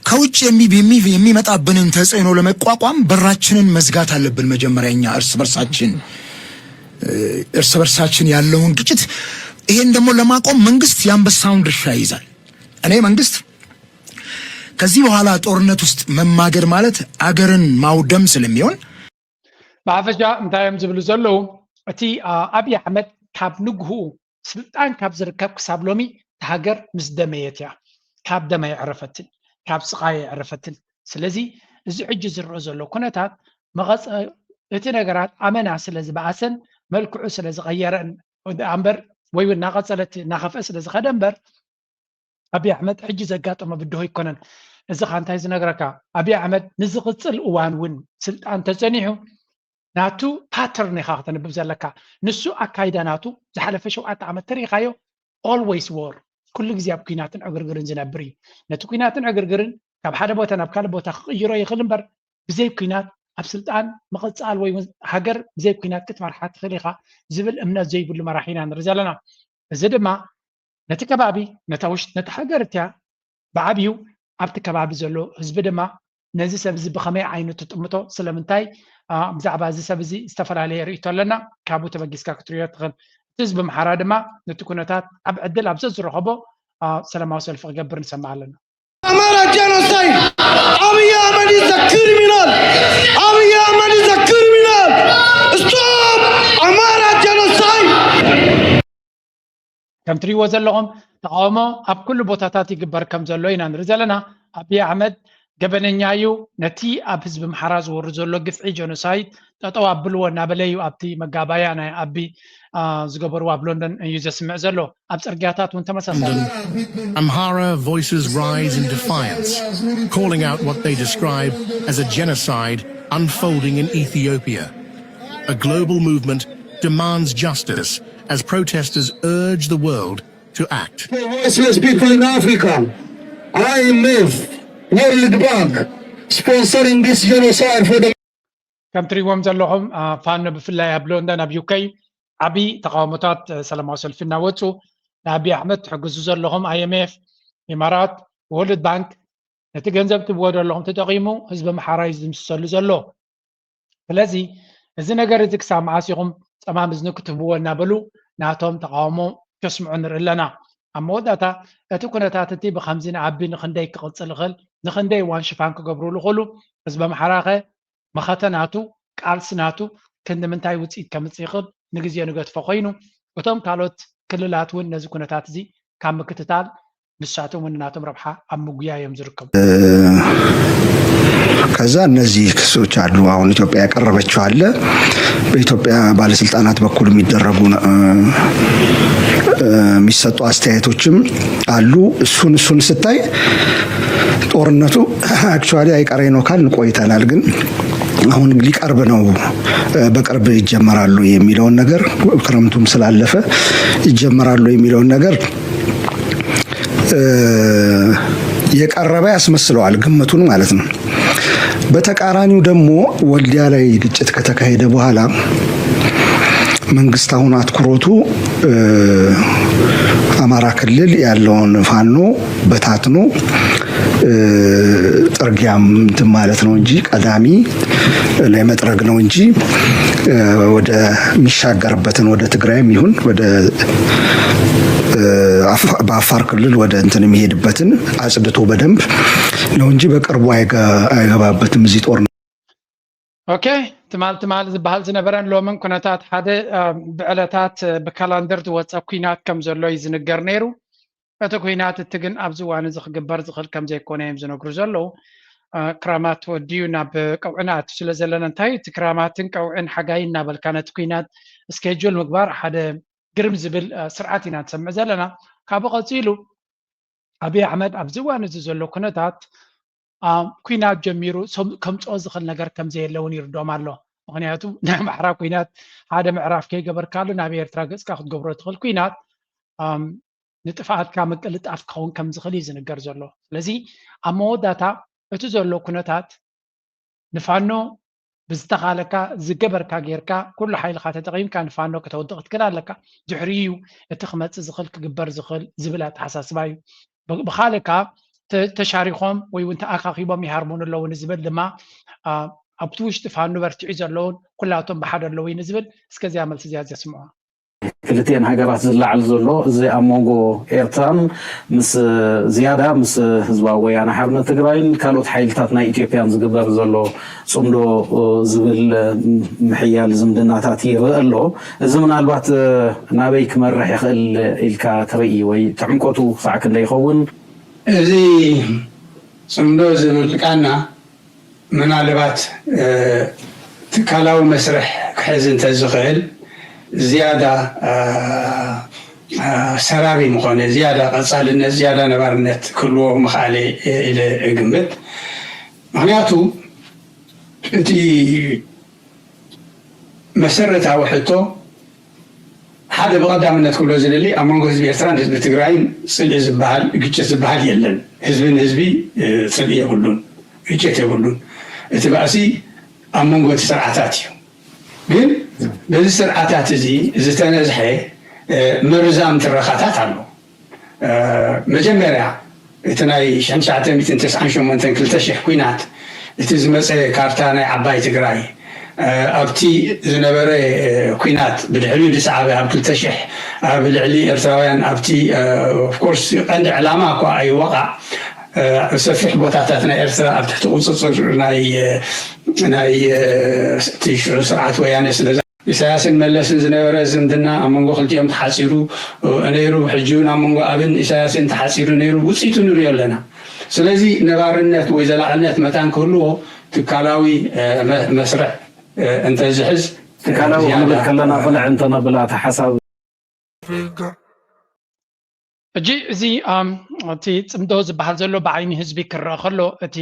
ከውጭ የሚ- የሚ- የሚመጣብንን ተጽዕኖ ለመቋቋም በራችንን መዝጋት አለብን መጀመሪያ እኛ እርስ በርሳችን እርስ በርሳችን ያለውን ግጭት። ይሄን ደግሞ ለማቆም መንግስት የአንበሳውን ድርሻ ይይዛል። እኔ መንግስት ከዚህ በኋላ ጦርነት ውስጥ መማገድ ማለት አገርን ማውደም ስለሚሆን ብሓፈሻ እንታይ እዮም ዝብሉ ዘለዉ? እቲ ኣብይ ኣሕመድ ካብ ንግህኡ ስልጣን ካብ ዝርከብ ክሳብ ሎሚ እታ ሃገር ምስ ደመየት እያ። ካብ ደም ኣየዕረፈትን፣ ካብ ስቓይ ኣየዕረፈትን። ስለዚ እዚ ሕጂ ዝረአ ዘሎ ኩነታት መቐፀ እቲ ነገራት ኣመና ስለ ዝበኣሰን መልክዑ ስለ ዝቐየረን እምበር ወይ እውን እናቐፀለት እናኸፍአ ስለ ዝኸደ እምበር ኣብይ ኣሕመድ ሕጂ ዘጋጠመ ብድሆ ኣይኮነን። እዚ ኸ እንታይ ዝነግረካ? ኣብይ ኣሕመድ ንዝቕፅል እዋን እውን ስልጣን ተፀኒሑ ናቱ ፓተርን ኢኻ ከተንብብ ዘለካ። ንሱ ኣካይዳ ናቱ ዝሓለፈ ሸውዓተ ዓመት ተሪኢኻዮ፣ always war፣ ኩሉ ግዜ ኣብ ኲናትን ዕግርግርን ዝነብር እዩ። ነቲ ኲናትን ዕግርግርን ካብ ሓደ ቦታ ናብ ካልእ ቦታ ክቕይሮ ይኽእል እምበር ብዘይ ኲናት ኣብ ስልጣን ምቕፃል ወይ እውን ሃገር ብዘይ ኩናት ክትመርሓ ትኽእል ኢኻ ዝብል እምነት ዘይብሉ መራሒ ኢና ንርኢ ዘለና። እዚ ድማ ነቲ ከባቢ፣ ነታ ውሽጢ፣ ነቲ ሃገር እቲያ ብዓብዩ ኣብቲ ከባቢ ዘሎ ህዝቢ ድማ ነዚ ሰብ እዚ ብኸመይ ዓይኑ ትጥምቶ፣ ስለምንታይ ብዛዕባ እዚ ሰብ እዚ ዝተፈላለየ ርእይቶ ኣለና፣ ካብኡ ተበጊስካ ክትሪኦ ትኽእል። እቲ ህዝቢ ኣምሓራ ድማ ነቲ ኩነታት ኣብ ዕድል ኣብ ዘዝረኸቦ ሰላማዊ ሰልፊ ክገብር ንሰምዕ ኣለና። Amara genocide. Abiy Ahmed is a criminal. Abiy Ahmed is a criminal. Stop Amara genocide. ከም ትሪእዎ ዘለኹም ተቃውሞ ኣብ ኩሉ ቦታታት ይግበር ከም ዘሎ ኢና ንርኢ ዘለና። ኣብይ ኣሕመድ ገበነኛ እዩ፣ ነቲ ኣብ ህዝቢ ኣምሓራ ዝወርድ ዘሎ ግፍዒ ጀኖሳይድ ጠጠው ኣብልዎ እናበለ እዩ ኣብቲ መጋባያ ናይ ኣቢ ዝገበሩ ኣብ ሎንደን እዩ ዘስምዕ ዘሎ። ኣብ ፅርግያታት እውን ተመሳሳሊ። Amhara voices rise in defiance, calling out what they describe as a genocide unfolding in Ethiopia. A global movement demands justice as protesters urge the world to act. Voiceless people in Africa, I M F, World Bank, sponsoring this genocide for the ከም ትሪእዎም ዘለኹም ፋኖ ብፍላይ ኣብ ሎንደን ኣብ ዩከይ ዓብዪ ተቃውሞታት ሰላማዊ ሰልፊ እናወፁ ንኣቢ ኣሕመድ ትሕግዙ ዘለኹም I M F፣ ኢማራት፣ ወርልድ ባንክ ነቲ ገንዘብ ትብዎ ዘለኹም ተጠቂሙ ህዝቢ ኣምሓራ እዩ ዝድምስሰሉ ዘሎ። ስለዚ እዚ ነገር እዚ ክሳብ መዓስ ኢኹም ፀማም እዝኒ ክትህብዎ እናበሉ ናቶም ተቃውሞ ከስምዑ ንርኢ ኣለና። ኣብ መወዳእታ እቲ ኩነታት እቲ ብከምዚ ንኣቢ ንክንደይ ክቕፅል ይኽእል፣ ንክንደይ እዋን ሽፋን ክገብሩሉ ይኽእሉ፣ ህዝቢ ኣምሓራ ከ መኸተ ናቱ ቃልሲ ናቱ ክንዲ ምንታይ ውፅኢት ከምፅእ ይኽእል ንግዜ ንገድፎ ኮይኑ እቶም ካልኦት ክልላት እውን ነዚ ኩነታት እዚ ካብ ምክትታል ንሳቶም እውን ናቶም ረብሓ ኣብ ምጉያ እዮም ዝርከቡ። ከዛ እነዚህ ክሶች አሉ። አሁን ኢትዮጵያ ያቀረበችው አለ። በኢትዮጵያ ባለስልጣናት በኩል የሚደረጉ የሚሰጡ አስተያየቶችም አሉ። እሱን እሱን ስታይ ጦርነቱ actually አይቀሬ ነው ካልን ቆይተናል። ግን አሁን ሊቀርብ ነው፣ በቅርብ ይጀመራሉ የሚለውን ነገር ክረምቱም ስላለፈ ይጀመራሉ የሚለውን ነገር የቀረበ ያስመስለዋል ግምቱን ማለት ነው። በተቃራኒው ደግሞ ወልዲያ ላይ ግጭት ከተካሄደ በኋላ መንግስት አሁን አትኩሮቱ አማራ ክልል ያለውን ፋኖ በታትኖ ጥርጊያም እንትን ማለት ነው እንጂ ቀዳሚ ለመጥረግ ነው እንጂ ወደ የሚሻገርበትን ወደ ትግራይም ይሁን ወደ በአፋር ክልል ወደ እንትን የሚሄድበትን አጽድቶ በደንብ ነው እንጂ በቅርቡ አይገባበትም እዚህ ጦርነት። ኦኬ፣ ትማል ትማል ዝበሃል ዝነበረን ሎምን ኩነታት ሓደ ብዕለታት ብካላንደር ዝወፀ ኩናት ከም ዘሎ እዩ ዝንገር ነይሩ። እቲ ኩናት እቲ ግን ኣብዚ እዋን እዚ ክግበር ዝኽእል ከም ዘይኮነ እዮም ዝነግሩ ዘለዉ። ክራማት ወዲዩ ናብ ቀውዒ ንኣቱ ስለ ዘለና እንታይ እቲ ክራማትን ቀውዒን ሓጋይ እናበልካ ነቲ ኩናት ስኬጁል ምግባር ሓደ ግርም ዝብል ስርዓት ኢና ንሰምዕ ዘለና። ካብኡ ቀፂሉ ኣብይ ኣሕመድ ኣብዚ እዋን እዚ ዘሎ ኩነታት ኩናት ጀሚሩ ከምፅኦ ዝኽእል ነገር ከም ዘየለ እውን ይርድኦም ኣሎ። ምክንያቱ ናይ ኣምሓራ ኩናት ሓደ ምዕራፍ ከይገበርካሉ ናብ ኤርትራ ገፅካ ክትገብሮ ትኽእል ኩናት ንጥፍኣትካ ምቅልጣፍ ክኸውን ከም ዝኽእል እዩ ዝንገር ዘሎ። ስለዚ ኣብ መወዳእታ እቲ ዘሎ ኩነታት ንፋኖ ብዝተኻለካ ዝገበርካ ጌርካ ኩሉ ሓይልኻ ተጠቒምካ ንፋኖ ከተውድቕ ክትክእል ኣለካ። ድሕሪኡ እዩ እቲ ክመፅእ ዝኽእል ክግበር ዝኽእል ዝብል ኣተሓሳስባ እዩ። ብኻልእ ከዓ ተሻሪኾም ወይ እውን ተኣኻኺቦም ይሃርሙን ኣለዉ ንዝብል ድማ ኣብቲ ውሽጢ ፋኖ በርቲዑ ዘለውን ኩላቶም ብሓደ ኣለዉ እዩ ንዝብል እስከዚያ መልሲ እዚያ ዘስምዖ። ክልቲኤን ሃገራት ዝለዓል ዘሎ እዚ ኣብ መንጎ ኤርትራን ምስ ዝያዳ ምስ ህዝባዊ ወያነ ሓርነት ትግራይን ካልኦት ሓይልታት ናይ ኢትዮጵያን ዝግበር ዘሎ ፅምዶ ዝብል ምሕያል ዝምድናታት ይረአ ኣሎ። እዚ ምናልባት ናበይ ክመርሕ ይኽእል ኢልካ ትርኢ ወይ ትዕምቆቱ ክሳዕ ክንደይ ይኸውን? እዚ ፅምዶ ዝብል ቃና ምናልባት ትካላዊ መስርሕ ክሕዝ እንተዝኽእል ዝያዳ ሰራቢ ምኾነ፣ ዝያዳ ቀፃልነት፣ ዝያዳ ነባርነት ክህልዎ ምኽኣለ ኢለ እግምት። ምኽንያቱ እቲ መሰረታዊ ሕቶ ሓደ ብቐዳምነት ክብሎ ዝደሊ ኣብ መንጎ ህዝቢ ኤርትራን ህዝቢ ትግራይን ፅልኢ ዝበሃል ግጭት ዝበሃል የለን። ህዝቢ ንህዝቢ ፅልኢ የብሉን፣ ግጭት የብሉን። እቲ ባእሲ ኣብ መንጎ እቲ ስርዓታት እዩ። ግን በዚ ስርዓታት እዚ ዝተነዝሐ መርዛም ትረኻታት ኣሎ። መጀመርያ እቲ ናይ ሽሕን ትሽዓተ ሚእትን ተስዓን ሸሞንተን ክልተ ሽሕ ኲናት፣ እቲ ዝመፀ ካርታ ናይ ዓባይ ትግራይ፣ ኣብቲ ዝነበረ ኲናት ብድሕሪኡ ዝሰዓበ ኣብ ክልተ ሽሕ ኣብ ልዕሊ ኤርትራውያን ኣብቲ ኦፍኮርስ ቀንዲ ዕላማ እኳ ኣይወቓዕ ሰፊሕ ቦታታት ናይ ኤርትራ ኣብ ትሕቲ ቁፅፅር ናይ ናይ እቲ ሽዑ ስርዓት ወያነ ስለ ኢሳያስን መለስን ዝነበረ ዝምድና ኣብ መንጎ ክልቲኦም ተሓፂሩ ነይሩ። ሕጂ እውን ኣብ መንጎ ኣብን ኢሳያስን ተሓፂሩ ነይሩ። ውፅኢቱ ንሪኦ ኣለና። ስለዚ ነባርነት ወይ ዘላቕነት መታን ክህልዎ ትካላዊ መስርዕ እንተዝሕዝ ትካላዊ ክንብል ከለና ቅንዕ እንተነብል ኣቲ ሓሳብ ሕጂ እዚ እቲ ፅምዶ ዝበሃል ዘሎ ብዓይኒ ህዝቢ ክረአ ከሎ እቲ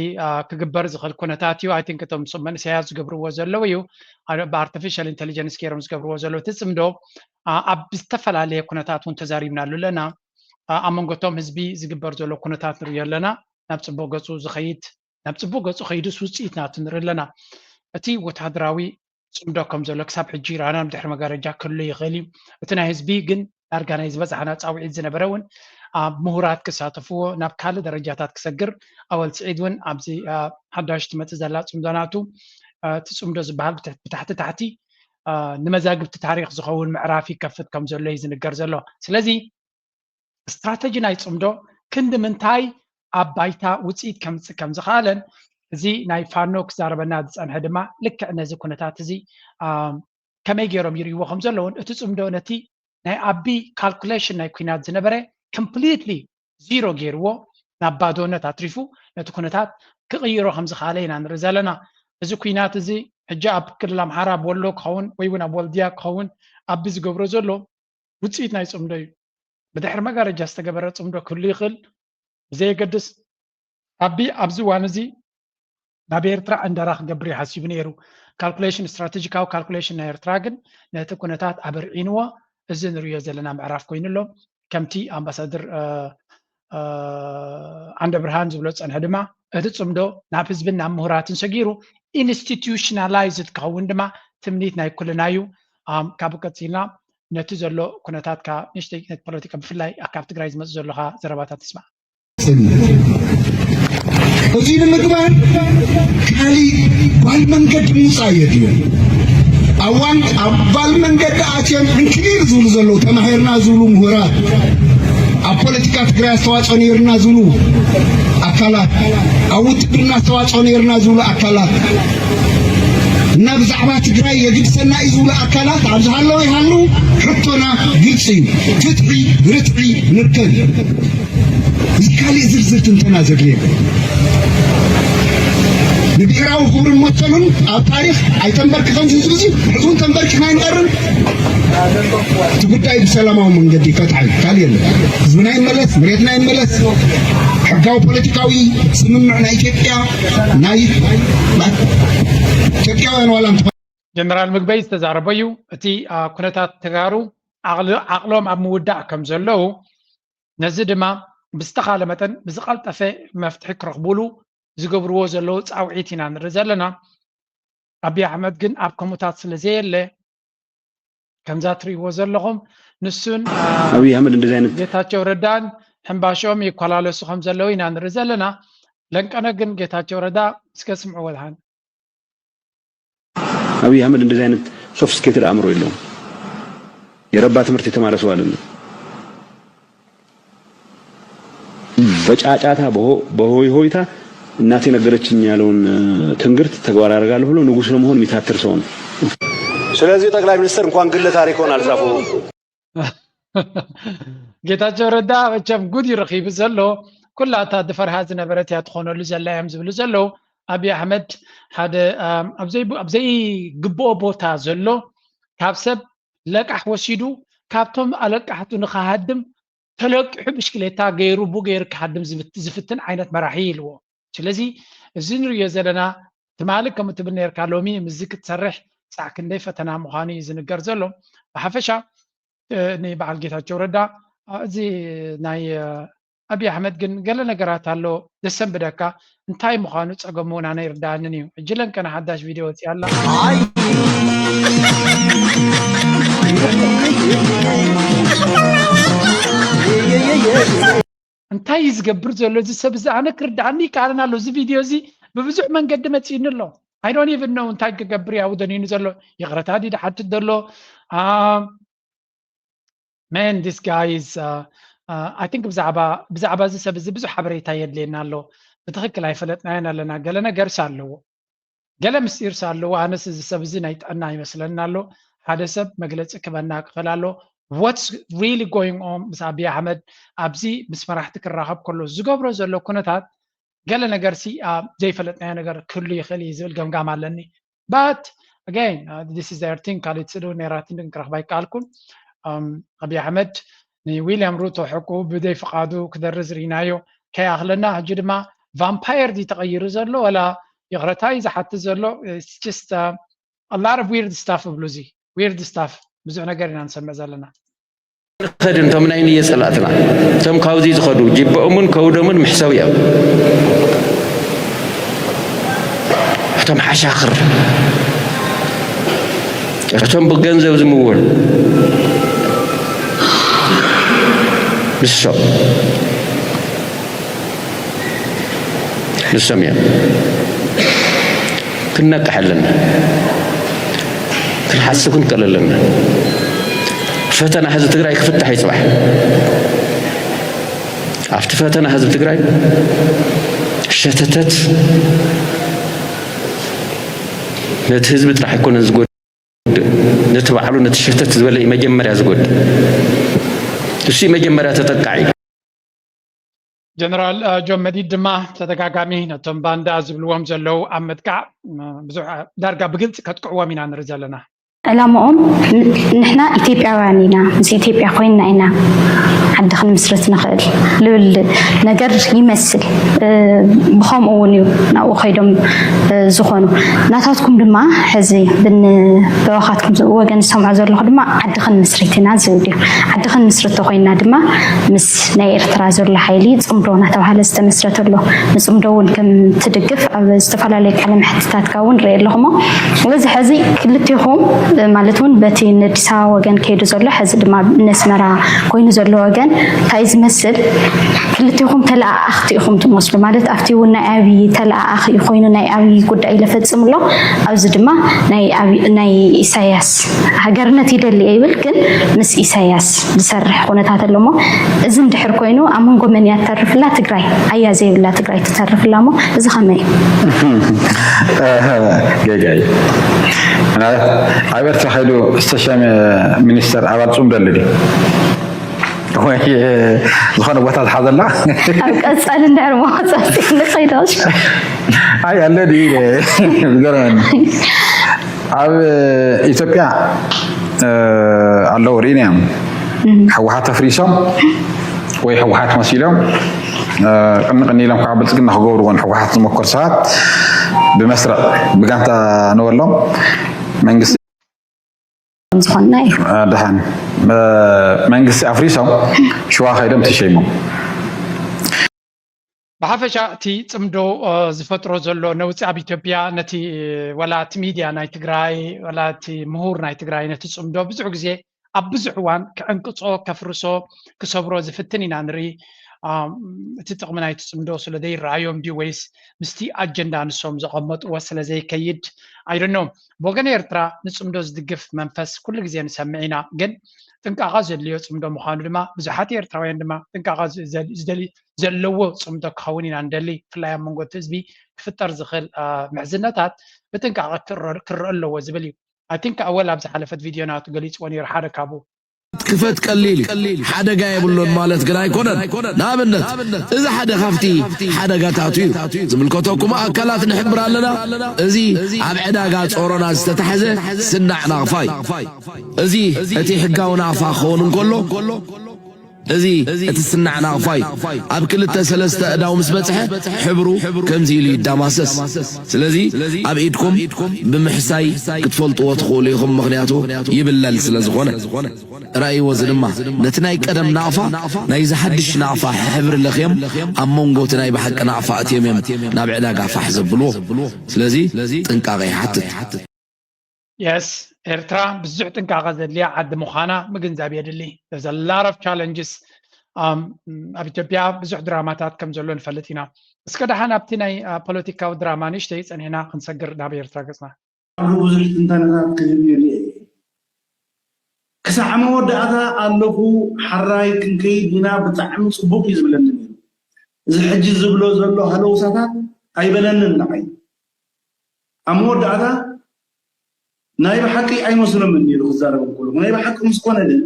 ክግበር ዝኽእል ኩነታት እዩ። ኣይ ቲንክ እቶም መንእሰያት ዝገብርዎ ዘለዉ እዩ። ብኣርቲፊሻል ኢንቴሊጀንስ ገይሮም ዝገብርዎ ዘለዉ እቲ ፅምዶ ኣብ ዝተፈላለየ ኩነታት እውን ተዛሪብናሉ ኣለና። ኣብ መንጎ እቶም ህዝቢ ዝግበር ዘሎ ኩነታት ንሪኦ ኣለና። ናብ ፅቡቅ ገፁ ዝኸይድ ናብ ፅቡቅ ገፁ ከይዱስ ውፅኢት ናቱ ንርኢ ኣለና። እቲ ወታደራዊ ፅምዶ ከም ዘሎ ክሳብ ሕጂ ይረኣና። ብድሕሪ መጋረጃ ክህሉ ይኽእል እዩ። እቲ ናይ ህዝቢ ግን ዳርጋ ናይ ዝበዝሓና ፃውዒት ዝነበረ እውን ኣብ ምሁራት ክሳተፍዎ ናብ ካልእ ደረጃታት ክሰግር ኣወል ስዒድ እውን ኣብዚ ሓዳሽ ትመፅእ ዘላ ፅምዶ ናቱ እቲ ፅምዶ ዝበሃል ብታሕቲ ታሕቲ ንመዛግብቲ ታሪክ ዝኸውን ምዕራፍ ይከፍት ከም ዘሎ እዩ ዝንገር ዘሎ። ስለዚ ስትራተጂ ናይ ፅምዶ ክንዲ ምንታይ ኣብ ባይታ ውፅኢት ከምፅእ ከም ዝኸኣለን እዚ ናይ ፋኖ ክዛረበና ዝፀንሐ ድማ ልክዕ ነዚ ኩነታት እዚ ከመይ ገይሮም ይርእይዎ ከም ዘለውን እቲ ፅምዶ ነቲ ናይ ኣቢ ካልኩሌሽን ናይ ኩናት ዝነበረ ኮምፕሊትሊ ዚሮ ገይርዎ ናብ ባዶነት ኣትሪፉ ነቲ ኩነታት ክቕይሮ ከም ዝኸኣለ ኢና ንርኢ ዘለና። እዚ ኩናት እዚ ሕጂ ኣብ ክልል ኣምሓራ ኣብ ወሎ ክኸውን ወይ እውን ኣብ ወልድያ ክኸውን ኣቢ ዝገብሮ ዘሎ ውፅኢት ናይ ፅምዶ እዩ። ብድሕሪ መጋረጃ ዝተገበረ ፅምዶ ክህሉ ይኽእል ብዘየገድስ ኣቢ ኣብዚ እዋን እዚ ናብ ኤርትራ ዕንደራ ክገብር እዩ ሓሲቡ ነይሩ። ካልኩሌሽን ስትራቴጂካዊ ካልኩሌሽን ናይ ኤርትራ ግን ነቲ ኩነታት ኣበርዒንዎ እዚ ንሪኦ ዘለና ምዕራፍ ኮይኑ ኣሎ። ከምቲ ኣምባሳደር ዓንደ ብርሃን ዝብሎ ዝፀንሐ ድማ እቲ ፅምዶ ናብ ህዝብን ናብ ምሁራትን ሰጊሩ ኢንስቲቱሽናላይዝድ ክኸውን ድማ ትምኒት ናይ ኩልና እዩ። ካብኡ ቀፂልና ነቲ ዘሎ ኩነታት ካብ ንእሽተይ ነቲ ፖለቲካ ብፍላይ ካብ ትግራይ ዝመፅእ ዘሎካ ዘረባታት ንስማዕ። እዚ ንምግባር ካሊእ ጓል መንገዲ ምውፃእ የድልዮ። ኣዋን ኣብ ጓል መንገዲ ኣትዮም ዕንክሊል ዝብሉ ዘለዉ ተማሂርና ዝብሉ ምሁራት፣ ኣብ ፖለቲካ ትግራይ ኣስተዋፅኦ ነይርና ዝብሉ ኣካላት፣ ኣብ ውትድርና ኣስተዋፅኦ ነይርና ዝብሉ ኣካላት፣ እና ብዛዕባ ትግራይ የግድሰና እዩ ዝብሉ ኣካላት ኣብዚ ሃለዉ ይሃሉ ሕቶና ግልፂ እዩ። ፍትሒ ርትዒ ንርከብ እዩ። እዚ ካሊእ ዝርዝር ትንተና ዘድልየ ንብሄራዊ ክብርን መሰሉን ኣብ ታሪክ ኣይተንበርክኸን ህዝቢ እዚ ሕዚ እውን ተንበርኪኽና ኣይንቐርን። እቲ ጉዳይ ብሰላማዊ መንገዲ ይፈትሓ እዩ። ካሊእ የለን። ህዝብና ይመለስ፣ መሬትና ይመለስ፣ ሕጋዊ ፖለቲካዊ ስምምዕ ናይ ኢትዮጵያ ናይ ኢትዮጵያውያን ዋላ እንተ ጀነራል ምግበይ ዝተዛረቦ እዩ። እቲ ኩነታት ተጋሩ ዓቕሎም ኣብ ምውዳእ ከም ዘለዉ ነዚ ድማ ብዝተኻለ መጠን ብዝቐልጠፈ መፍትሒ ክረኽቡሉ ዝገብርዎ ዘለዉ ፃውዒት ኢና ንርኢ ዘለና። ኣብይ ኣሕመድ ግን ኣብ ከምኡታት ስለ ዘየለ ከምዛ ትርእይዎ ዘለኹም ንሱን ኣብይ ኣሕመድ እንደዚ ዓይነት ጌታቸው ረዳን ሕምባሾም ይኮላለሱ ከም ዘለዉ ኢና ንርኢ ዘለና። ለንቀነ ግን ጌታቸው ረዳ እስከ ስምዕዎ ድሓን ኣብይ ኣሕመድ እንደዚህ አይነት ሶፊስቲኬትድ አእምሮ የለውም። የረባ ትምህርት የተማረ ሰው አይደለም። በጫጫታ በሆይ ሆይታ እናቴ ነገረችኝ ያለውን ትንግርት ተግባር አደርጋለሁ ብሎ ንጉስ ለመሆን የሚታትር ሰው ነው። ስለዚህ ጠቅላይ ሚኒስትር እንኳን ግለ ታሪኮን አልጻፉ። ጌታቸው ረዳ መቸም ጉድ እዩ ረኺቡ ዘሎ። ኩላ እታ ድፈርሃ ዝነበረት እያ ትኾነሉ ዘላ እዮም ዝብሉ ዘለዉ። ኣብይ ኣሕመድ ሓደ ኣብ ዘይግብኦ ቦታ ዘሎ ካብ ሰብ ለቃሕ ወሲዱ ካብቶም ኣለቃሕቱ ንኸሃድም ተለቂሑ ብሽክሌታ ገይሩ ቡ ገይሩ ክሃድም ዝፍትን ዓይነት መራሒ ኢልዎ። ስለዚ እዚ ንሪኦ ዘለና ትማሊ ከምኡ ትብል ነርካ ሎሚ ምስዚ ክትሰርሕ ፃዕ ክንደይ ፈተና ምዃኑ እዩ ዝንገር ዘሎ። ብሓፈሻ ንበዓል ጌታቸው ረዳ እዚ ናይ ኣብይ ኣሕመድ ግን ገለ ነገራት ኣሎ ዘሰንብደካ። እንታይ ምዃኑ ጸገሙ እውን ኣነ ይርድኣንን እዩ። ሕጂ ለንቀና ሓዳሽ ቪድዮ ወጺኣ ኣላ። እንታይ እዩ ዝገብር ዘሎ እዚ ሰብ እዚ? ኣነ ክርድኣኒ ይከኣልን ኣሎ። እዚ ቪድዮ እዚ ብብዙሕ መንገዲ መጺእኒ ኣሎ። I don't even know እንታይ ክገብር እዩ ኣብኡ ደኒኑ ዘሎ። ይቕረታ ድዩ ድሓትት ዘሎ? Man, this guy is, uh, uh, I think ብዛዕባ ብዛዕባ እዚ ሰብ እዚ ብዙሕ ሓበሬታ የድልየና ኣሎ። ብትኽክል ኣይፈለጥናዮን ኣለና። ገለ ነገርስ ኣለዎ፣ ገለ ምስጢርስ ኣለዎ። ኣነስ እዚ ሰብ እዚ ናይ ጥዕና ይመስለና ኣሎ። ሓደ ሰብ መግለፂ ክበና ክኽእል ኣሎ። What's really going on ምስ ኣብይ ኣሕመድ ኣብዚ ምስ መራሕቲ ክራኸብ ከሎ ዝገብሮ ዘሎ ኩነታት ገለ ነገር ሲ ዘይፈለጥናዮ ነገር ክህሉ ይኽእል እዩ ዝብል ገምጋም ኣለኒ። But again, this is their thing። ካልእ ስዱ ኔራትን ክንረኽባ ኣይከኣልኩን። ኣብይ ኣሕመድ ንዊልያም ሩቶ ሕቁ ብደይ ፍቓዱ ክደርዝ ርኢናዮ። ከይኣኽለና ሕጂ ድማ ቫምፓየር ድዩ ተቐይሩ ዘሎ ወላ ይቕረታ እዩ ዝሓትት ዘሎ። It's just a lot of weird stuff እብሉ። እዚ weird stuff፣ ብዙሕ ነገር ኢና ንሰምዕ ዘለና። ንኸድን እቶም ናይ ንየ ጸላእትና እቶም ካብዚ ዝኸዱ ጅበኦምን ከውዶምን ምሕሰው እዮም። እቶም ሓሻኽር እቶም ብገንዘብ ዝምወሉ ንሶም ንሶም እዮም። ክንነቅሕ ኣለና። ክንሓስብ ክንክእል ኣለና። ፈተና ህዝቢ ትግራይ ክፍታሕ እዩ ፅባሕ። ኣብቲ ፈተና ህዝቢ ትግራይ ሸተተት ነቲ ህዝቢ ጥራሕ ኣይኮነን ዝጎድእ፣ ነቲ ባዕሉ ነቲ ሸተት ዝበለ እዩ መጀመርያ ዝጎድእ። እሱ እዩ መጀመርያ ተጠቃዒ። ጀነራል ጆን መዲድ ድማ ተደጋጋሚ ነቶም ባንዳ ዝብልዎም ዘለዉ ኣብ ምጥቃዕ ብዙሕ ዳርጋ ብግልፂ ከጥቅዕዎም ኢና ንርኢ ዘለና። ዕላምኦም ንሕና ኢትዮጵያውያን ኢና፣ ምስ ኢትዮጵያ ኮይንና ኢና ዓዲ ክንምስርት ንኽእል ልብል ነገር ይመስል። ብኸምኡ እውን እዩ ናብኡ ከይዶም ዝኾኑ። ናታትኩም ድማ ሕዚ ብን በባኻትኩም ወገን ዝሰምዖ ዘለኹ ድማ ዓዲ ክንምስርት ኢና ዝብል እዩ። ዓዲ ክንምስርት ተኮይንና ድማ ምስ ናይ ኤርትራ ዘሎ ሓይሊ ጽምዶ እናተባህለ ዝተመስረተ ኣሎ። ንጽምዶ እውን ከም ትድግፍ ኣብ ዝተፈላለዩ ቃለ መሕትታትካ እውን ርኢ ኣለኹ እሞ ስለዚ ሕዚ ክልቴኹም ማለት እውን በቲ ንኣዲስ ኣበባ ወገን ከይዱ ዘሎ ሕዚ ድማ ነስመራ ኮይኑ ዘሎ ወገን እንታይ ዝመስል ክልቴኹም ተለኣኣኽቲ ኢኹም ትመስሉ ማለት ኣብቲ እውን ናይ ኣብዪ ተለኣኣኺ ኮይኑ ናይ ኣብዪ ጉዳይ ለፈጽም ኣሎ ኣብዚ ድማ ናይ ኢሳያስ ሃገርነት ይደሊ ይብል ግን ምስ ኢሳያስ ዝሰርሕ ኩነታት ኣሎ እሞ እዚ እንድሕር ኮይኑ ኣብ መንጎ መን እያ ትተርፍላ ትግራይ ኣያ ዘይብላ ትግራይ ትተርፍላ እሞ እዚ ከመይ እዩ ገጋይ ኣብ ኤርትራ ከይዱ ዝተሸመ ሚኒስተር ኣባል ፅምዶ ኣሎ ድዩ ወይ ዝኾነ ቦታ ዝሓዘላ ኣብ ቀፃሊ እንድሕር መቆፃፂ ንኸይዶሽ ኣይ ኣሎ ድዩ ዝገርመኒ ኣብ ኢትዮጵያ ኣለዉ ርኢና እዮም ህወሓት ኣፍሪሶም ወይ ህወሓት መሲሎም ቅኒ ቅኒ ኢሎም ከዓ ብልፅግና ክገብርዎ ንህወሓት ዝመኮር ሰባት ብመስርዕ ብጋንታ ንበሎም መንግስቲ ዝኾንና እዩ። ደሓን መንግስቲ ኣፍሪሶም ሽዋ ከይዶም ተሸይሞም። ብሓፈሻ እቲ ፅምዶ ዝፈጥሮ ዘሎ ነውፂ ኣብ ኢትዮጵያ ነቲ ወላ እቲ ሚድያ ናይ ትግራይ ወላ እቲ ምሁር ናይ ትግራይ ነቲ ፅምዶ ብዙሕ ግዜ ኣብ ብዙሕ እዋን ክዕንቅፆ ከፍርሶ ክሰብሮ ዝፍትን ኢና ንርኢ። እቲ ጥቕሚ ናይቲ ፅምዶ ስለ ዘይረኣዮም ድዩ ወይስ ምስቲ ኣጀንዳ ንሶም ዘቐመጥዎ ስለ ዘይከይድ ኣይደኖ። ብወገን ኤርትራ ንፅምዶ ዝድግፍ መንፈስ ኩሉ ግዜ ንሰምዕ ኢና፣ ግን ጥንቃቐ ዘድልዮ ፅምዶ ምዃኑ ድማ ብዙሓት ኤርትራውያን ድማ ጥንቃቐ ዘለዎ ፅምዶ ክኸውን ኢና ንደሊ። ብፍላይ ኣብ መንጎ እቲ ህዝቢ ክፍጠር ዝኽእል ምሕዝነታት ብጥንቃቐ ክረአ ኣለዎ ዝብል እዩ። I think ኣወል ኣብ ዝሓለፈት ቪድዮ ናቱ ገሊፅዎ ነይሩ ሓደ ካብኡ። ክፈት ቀሊል እዩ ሓደጋ የብሎን ማለት ግን ኣይኮነን። ንኣብነት እዚ ሓደ ካብቲ ሓደጋታቱ እዩ። ዝምልከተኩም ኣካላት ንሕብር ኣለና። እዚ ኣብ ዕዳጋ ጾሮና ዝተታሕዘ ስናዕ ናቕፋ እዩ። እዚ እቲ ሕጋዊ ናቕፋ ክኸውን እንከሎ እዚ እቲ ስናዕ ናቕፋ እዩ። ኣብ ክልተ ሰለስተ ኣእዳው ምስ በጽሐ ሕብሩ ከምዚ ኢሉ ይዳማሰስ። ስለዚ ኣብ ኢድኩም ብምሕሳይ ክትፈልጥዎ ትኽእሉ ኢኹም፣ ምኽንያቱ ይብለል ስለ ዝኾነ። ራእይዎ እዚ ድማ ነቲ ናይ ቀደም ናቕፋ ናይዚ ሓድሽ ናቕፋ ሕብሪ ለኽዮም ኣብ መንጎ እቲ ናይ ብሓቂ ናቕፋ ኣትዮም እዮም ናብ ዕዳጋ ፋሕ ዘብልዎ። ስለዚ ጥንቃቐ ይሓትት። የስ ኤርትራ ብዙሕ ጥንቃቐ ዘድልያ ዓዲ ምዃና ምግንዛብ የድሊ። There's a lot of challenges ኣብ ኢትዮጵያ ብዙሕ ድራማታት ከም ዘሎ ንፈልጥ ኢና። እስከ ደሓን ኣብቲ ናይ ፖለቲካዊ ድራማ ንእሽተይ ጸኒሕና ክንሰግር ናብ ኤርትራ ገጽና። ኣብ ብዙሕ ትንተነታት ክህብ ይርየ እየ። ክሳዕ መወዳእታ ኣለኹ ሓራይ ክንከይድ ኢና ብጣዕሚ ፅቡቅ እዩ ዝብለኒ ነይሩ። እዚ ሕጂ ዝብሎ ዘሎ ሃለውሳታት ኣይበለንን ንዓይ። ኣብ መወዳእታ ናይ ብሓቂ ኣይመስሎምን ነይሩ ክዛረብ ከለኹ። ናይ ብሓቂ ምስ ኮነ ግን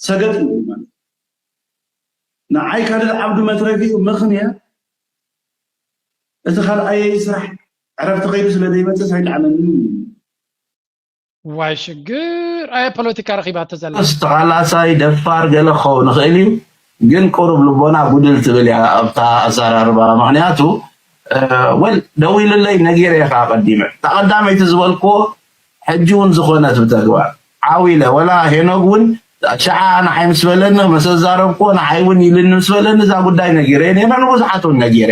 ሰገጥ ይብል ማለት ንዓይ ካድር ዓብዱ መትረፊኡ ምኽንያት እቲ ካልኣየይ ስራሕ ዕረፍቲ ከይዱ ስለ ዘይመፅእ ኣይጠዓመንን እዩ። ዋይ ሽግር ኣየ ፖለቲካ ረኺባቶ ዘላ ተቓላሳይ ደፋር ገለ ክኸውን ይኽእል እዩ፣ ግን ቁሩብ ልቦና ጉድል ትብል እያ ኣብታ ኣዘራርባ። ምኽንያቱ ወል ደዊልለይ ነጊረ ኢኻ ቀዲመ እታ ቀዳመይቲ ዝበልክዎ ሕጂ እውን ዝኾነት ብተግባር ዓው ኢለ ወላ ሄኖግ እውን ሽዓ ንዓይ ምስ በለኒ መሰ ዛረብክዎ ንዓይ እውን ኢልኒ ምስ በለኒ እዛ ጉዳይ ነጊረ እየ ነይረ ንብዙሓት እውን ነጊረ።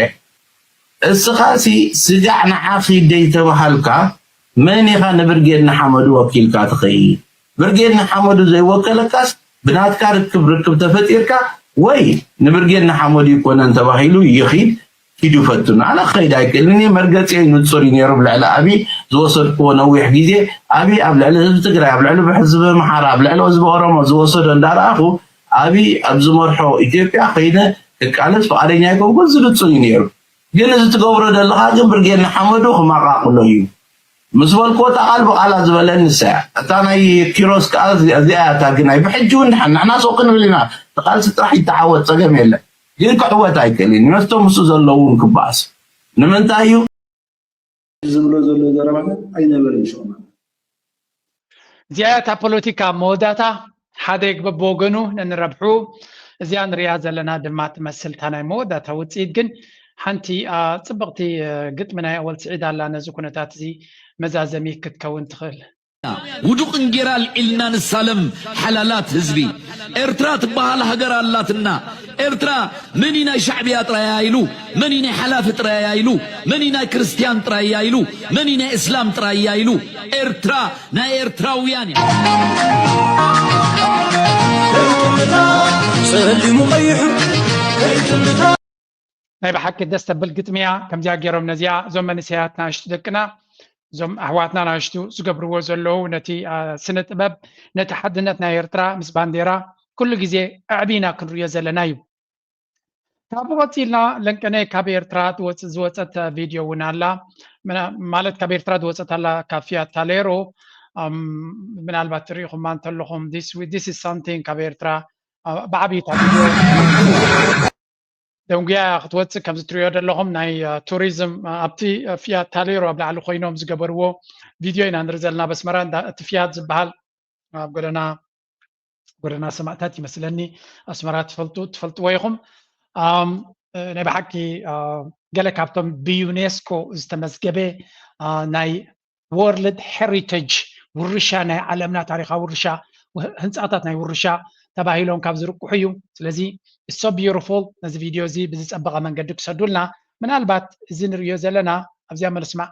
እስኻሲ ስጋዕ ንዓ ኺድ ደይተባሃልካ መን ኢኻ ንብርጌድ ንሓመዱ ወኪልካ ትኸይድ? ብርጌድ ንሓመዱ ዘይወከለካስ ብናትካ ርክብ ርክብ ተፈጢርካ ወይ ንብርጌድ ንሓመዱ ይኮነን ተባሂሉ ይኺድ ኪዱ ፈቱ ንዓና ክኸይድ ኣይክእልን እየ መርገፂ ንፁር እዩ ነይሩ ኣብ ልዕሊ ኣብይ ዝወሰድክዎ ነዊሕ ግዜ ኣብይ ኣብ ልዕሊ ህዝቢ ትግራይ ኣብ ልዕሊ ህዝቢ ኣምሓራ ኣብ ልዕሊ ህዝቢ ኦሮሞ ዝወሰዶ እንዳረኣኹ ኣብይ ኣብ ዝመርሖ ኢትዮጵያ ከይደ ክቃለስ ፍቓደኛ ኣይኮንኩን እዚ ንፁር እዩ ነይሩ ግን እዚ ትገብሮ ዘለኻ ግን ብርጌድ ንሓመዱ ክማቓቕሎ እዩ ምስ በልክዎ እታ ቃል ብቓላ ዝበለኒ ንሳ እያ እታ ናይ ኪሮስ ከዓ እዚኣ እያ እታ ግናይ ብሕጂ እውን ድሓን ንሕና ሱቕ ክንብል ኢና እቲ ቃልሲ ጥራሕ ይተዓወት ፀገም የለን ግን ክዕወት ኣይክእልን እዩ ነቶም ምስኡ ዘለዉ እውን ክበኣሱ ንምንታይ እዩ ዝብሎ ዘሎ ዘረባታት ኣይነበርን ሽቕማ እዚኣ እታ ፖለቲካ መወዳእታ ሓደ በብወገኑ ነንረብሑ እዚኣ ንሪኣ ዘለና ድማ ትመስል እታ ናይ መወዳእታ ውፅኢት ግን ሓንቲ ፅብቕቲ ግጥሚ ናይ ኣወል ስዒድ ኣላ ነዚ ኩነታት እዚ መዛዘሚ ክትከውን ትኽእል ውዱቕ እንጌራ ኣልዒልና ንሳለም ሓላላት ህዝቢ ኤርትራ ትበሃል ሃገር ኣላትና ኤርትራ መን ናይ ሻዕብያ ጥራያ ኢሉ መን ናይ ሓላፊ ጥራያ ኢሉ መን ናይ ክርስትያን ጥራያ ኢሉ መን ናይ እስላም ጥራያ ኢሉ ኤርትራ ናይ ኤርትራውያን እያ ጸሊሙ ቀይሑ ናይ ብሓቂ ደስ ተብል ግጥሚ እያ ከምዚኣ ገይሮም ነዚኣ እዞም መንእሰያት ናእሽቱ ደቅና እዞም ኣሕዋትና ናእሽቱ ዝገብርዎ ዘለዉ ነቲ ስነ ጥበብ ነቲ ሓድነት ናይ ኤርትራ ምስ ባንዴራ ኩሉ ግዜ ኣዕቢና ክንሪዮ ዘለና እዩ ካብኡ ቀፂልና ለንቀነ ካብ ኤርትራ ትወፅእ ዝወፀት ቪድዮ እውን ኣላ ማለት ካብ ኤርትራ ዝወፀት ኣላ ካብ ፊያት ታሌሮ ምናልባት ትሪኢኹማ እንተለኹም this is something ካብ ኤርትራ ብዓብዪ ታቢዮ ደንጉያ ክትወፅእ ከምዚ ትሪኦ ዘለኹም ናይ ቱሪዝም ኣብቲ ፊያት ታሌሮ ኣብ ላዕሊ ኮይኖም ዝገበርዎ ቪድዮ ኢና ንርኢ ዘለና በስመራ እቲ ፊያት ዝበሃል ኣብ ጎደና ጎደና ሰማእታት ይመስለኒ ኣስመራ ትፈልጡ ትፈልጥዎ ኢኹም ናይ ብሓቂ ገለ ካብቶም ብዩኔስኮ ዝተመዝገበ ናይ World Heritage ውርሻ ናይ ዓለምና ታሪኻዊ ውርሻ ህንፃታት ናይ ውርሻ ተባሂሎም ካብ ዝርቁሑ እዩ ስለዚ so beautiful ነዚ ቪድዮ እዚ ብዝፀበቐ መንገዲ ክሰዱልና ምናልባት እዚ ንሪዮ ዘለና ኣብዚኣ መልስማዕ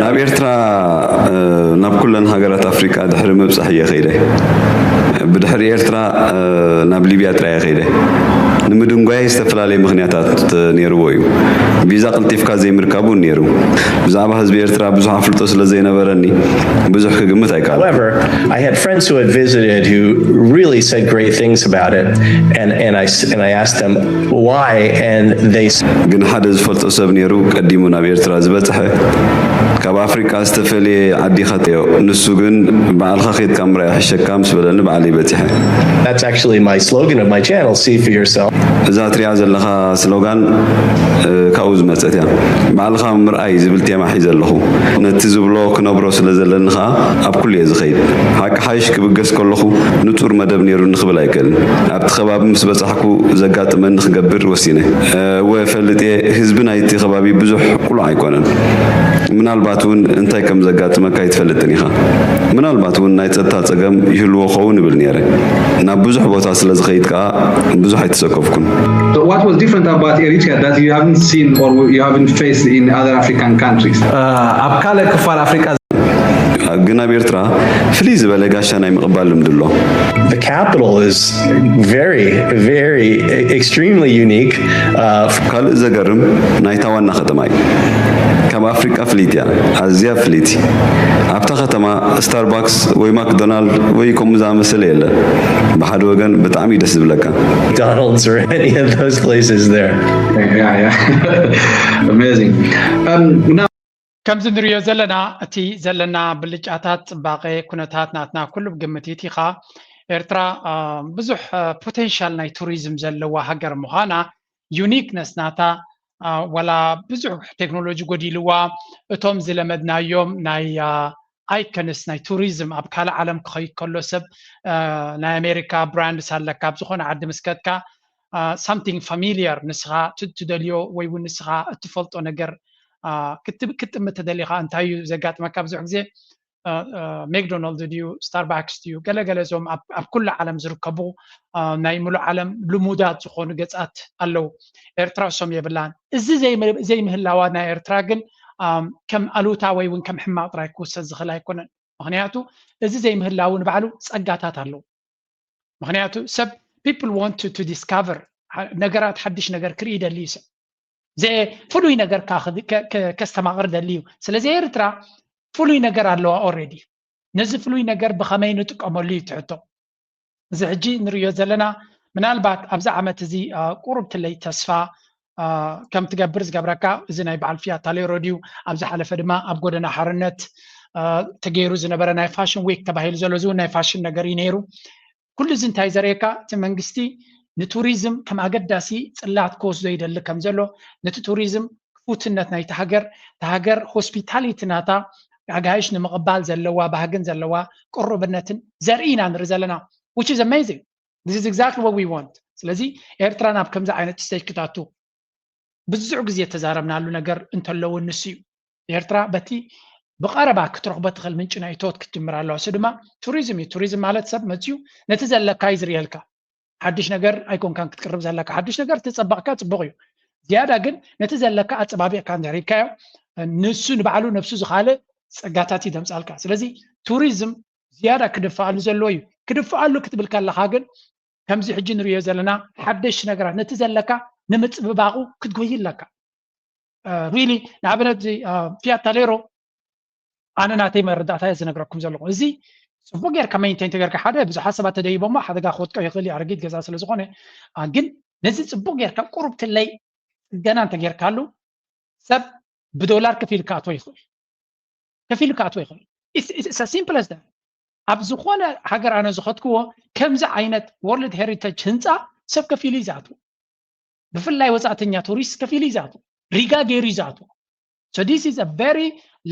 ናብ ኤርትራ ናብ ኩለን ሃገራት ኣፍሪቃ ድሕሪ ምብፃሕ እየ ከይደ ብድሕሪ ኤርትራ ናብ ሊብያ ጥራይ ከይደ ንምድንጓይ ዝተፈላለየ ምክንያታት ነይርዎ እዩ ቪዛ ቀልጢፍካ ዘይምርካቡ ነይሩ ብዛዕባ ህዝቢ ኤርትራ ብዙሕ ኣፍልጦ ስለ ዘይነበረኒ ብዙሕ ክግምት ኣይከኣልኩ I had friends who had visited who really said great things about it, and, and, I, and I asked them why, and they ግን ሓደ ዝፈልጦ ሰብ ነይሩ ቀዲሙ ናብ ኤርትራ ዝበፅሐ ኣብ ኣፍሪቃ ዝተፈልየ ዓዲ ኢኻ ትሪኦ፣ ንሱ ግን ባዕልኻ ኬድካ ምርኣይ ይሕሸካ ምስ በለኒ ባዕለይ በጺሐ። That's actually my slogan of my channel, see for yourself. እዛ ትሪኣ ዘለኻ ስሎጋን ካብኡ ዝመፀት እያ። ባዕልኻ ምርኣይ ዝብል ቴማ ሒዘ ኣለኹ። ነቲ ዝብሎ ክነብሮ ስለ ዘለኒ ከዓ ኣብ ኩሉ እየ ዝኸይድ። ሓቂ ሓይሽ ክብገስ ከለኹ ንፁር መደብ ነይሩኒ ክብል ኣይክእልን። ኣብቲ ከባቢ ምስ በፃሕኩ ዘጋጥመኒ ክገብር ወሲነ። እወ እፈልጥ እየ፣ ህዝቢ ናይቲ ከባቢ ብዙሕ ቁሉዕ ኣይኮነን። ምናልባት እውን እንታይ ከም ዘጋጥመካ ኣይትፈልጥን ኢኻ። ምናልባት እውን ናይ ፀጥታ ፀገም ይህልዎ ኸውን እብል ነይረ። ናብ ብዙሕ ቦታ ስለ ዝኸይድ ከዓ ብዙሕ ኣይተሰከፍኩን። So what was different about Eritrea that you haven't seen or you haven't faced in other African countries? ኣብ ካልእ ክፋል ኣፍሪቃ ግን ኣብ ኤርትራ ፍልይ ዝበለ ጋሻ ናይ ምቕባል ልምዲ ኣሎ። The capital is very, very, extremely unique. Uh, ካልእ ዘገርም ናይታ ዋና ከተማ እዩ። ካብ ኣፍሪቃ ፍልይቲ እያ፣ ኣዝያ ፍልይቲ። ኣብታ ከተማ ስታርባክስ ወይ ማክዶናልድ ወይ ከምኡ ዝኣመሰለ የለ። ብሓደ ወገን ብጣዕሚ ደስ ዝብለካ። McDonald's or any of those places there. Yeah, yeah. Amazing. Um, now, ከምዚ ንሪኦ ዘለና እቲ ዘለና ብልጫታት፣ ፅባቐ፣ ኩነታት ናትና ኩሉ ብግምት ኢኻ። ኤርትራ ብዙሕ ፖቴንሻል ናይ ቱሪዝም ዘለዋ ሃገር ምዃና፣ ዩኒክነስ ናታ፣ ዋላ ብዙሕ ቴክኖሎጂ ጎዲልዋ፣ እቶም ዝለመድናዮም ናይ ኣይከንስ ናይ ቱሪዝም፣ ኣብ ካልእ ዓለም ክኸይድ ከሎ ሰብ ናይ ኣሜሪካ ብራንድስ ኣለካ፣ ኣብ ዝኾነ ዓዲ ምስ ከድካ ሳምቲንግ ፋሚሊየር፣ ንስኻ ትደልዮ ወይ እውን ንስኻ እትፈልጦ ነገር ክትጥምት ተደሊኻ እንታይ እዩ ዘጋጥመካ? ብዙሕ ግዜ ሜክዶናልድ ድዩ፣ ስታርባክስ ድዩ፣ ገለገለ እዞም ኣብ ኩሉ ዓለም ዝርከቡ ናይ ሙሉእ ዓለም ልሙዳት ዝኾኑ ገፃት ኣለዉ። ኤርትራ እሶም የብላን። እዚ ዘይምህላዋ ናይ ኤርትራ ግን ከም ኣሉታ ወይ እውን ከም ሕማቕ ጥራይ ክውሰድ ዝኽእል ኣይኮነን። ምኽንያቱ እዚ ዘይምህላው ንባዕሉ ፀጋታት ኣለዉ። ምኽንያቱ ሰብ people want to discover ነገራት፣ ሓድሽ ነገር ክርኢ ይደሊ እዩ ሰብ። ፍሉይ ነገር ከስተማቕር ደሊ እዩ። ስለዚ ኤርትራ ፍሉይ ነገር ኣለዋ ኦልሬዲ። ነዚ ፍሉይ ነገር ብኸመይ ንጥቀመሉ እዩ ትሕቶ። እዚ ሕጂ ንርእዮ ዘለና ምናልባት ኣብዚ ዓመት እዚ ቁሩብ ትለይ ተስፋ ከም ትገብር ዝገብረካ እዚ ናይ በዓል ፊያታ ሌሮ ድዩ? ኣብ ዝሓለፈ ድማ ኣብ ጎደና ሓርነት ተገይሩ ዝነበረ ናይ ፋሽን ዊክ ተባሂሉ ዘሎ፣ እዚ እውን ናይ ፋሽን ነገር እዩ ነይሩ። ኩሉ እዚ እንታይ ዘርእየካ? እቲ መንግስቲ ንቱሪዝም ከም ኣገዳሲ ፅላት ክወስዶ ይደሊ ከም ዘሎ፣ ነቲ ቱሪዝም ክፉትነት ናይቲ ሃገር፣ እታ ሃገር ሆስፒታሊቲ ናታ ኣጋይሽ ንምቕባል ዘለዋ ባህግን ዘለዋ ቅሩብነትን ዘርኢ ኢና ንርኢ ዘለና። Which is amazing. This is exactly what we want. ስለዚ ኤርትራ ናብ ከምዚ ዓይነት ስቴጅ ክታቱ ብዙሕ ግዜ ተዛረብናሉ ነገር እንተለውን ንሱ እዩ። ኤርትራ በቲ ብቐረባ ክትረኽቦ ትኽእል ምንጪ ናይ እቶት ክትጅምር ኣለዋ። እሱ ድማ ቱሪዝም እዩ። ቱሪዝም ማለት ሰብ መፅዩ ነቲ ዘለካ እዩ ዝርእየልካ። ሓድሽ ነገር ኣይኮንካን ክትቅርብ ዘለካ። ሓድሽ ነገር ተፀበቕካ ፅቡቕ እዩ። ዝያዳ ግን ነቲ ዘለካ ኣፀባቢቕካ እንተሪብካዮ ንሱ ንባዕሉ ነብሱ ዝኻልእ ፀጋታት እዩ ደምፃልካ። ስለዚ ቱሪዝም ዝያዳ ክድፍኣሉ ዘለዎ እዩ። ክድፍኣሉ ክትብል ከለኻ ግን ከምዚ ሕጂ ንሪኦ ዘለና ሓደሽ ነገራት ነቲ ዘለካ ንምፅብባቑ ክትጎይ ኣለካ። ሪሊ ንኣብነት ፊያታ ሌሮ ኣነ ናተይ መረዳእታ እየ ዝነግረኩም ዘለኹ። እዚ ፅቡቅ ጌርካ ሜንቴን ተጌርካ ሓደ ብዙሓት ሰባት ተደይቦሞ ሓደጋ ክወጥቀ ይኽእል እዩ ኣረጊት ገዛ ስለ ዝኾነ፣ ግን ነዚ ፅቡቅ ጌርካ ቁሩብ ትለይ ፅገና እንተጌርካሉ ሰብ ብዶላር ከፊሉ ክኣትዎ ይኽእል። ከፊሉ ክኣትዎ ይኽእል። Simple as that። ኣብ ዝኾነ ሃገር ኣነ ዝኸድክዎ ከምዚ ዓይነት ወርልድ ሄሪተጅ ህንፃ ሰብ ከፊሉ እዩ ዝኣትዎ። ብፍላይ ወፃእተኛ ቱሪስት ከፊሉ እዩ ዝኣትዎ። ሪጋ ገይሩ እዩ ዝኣትዎ። So this is a very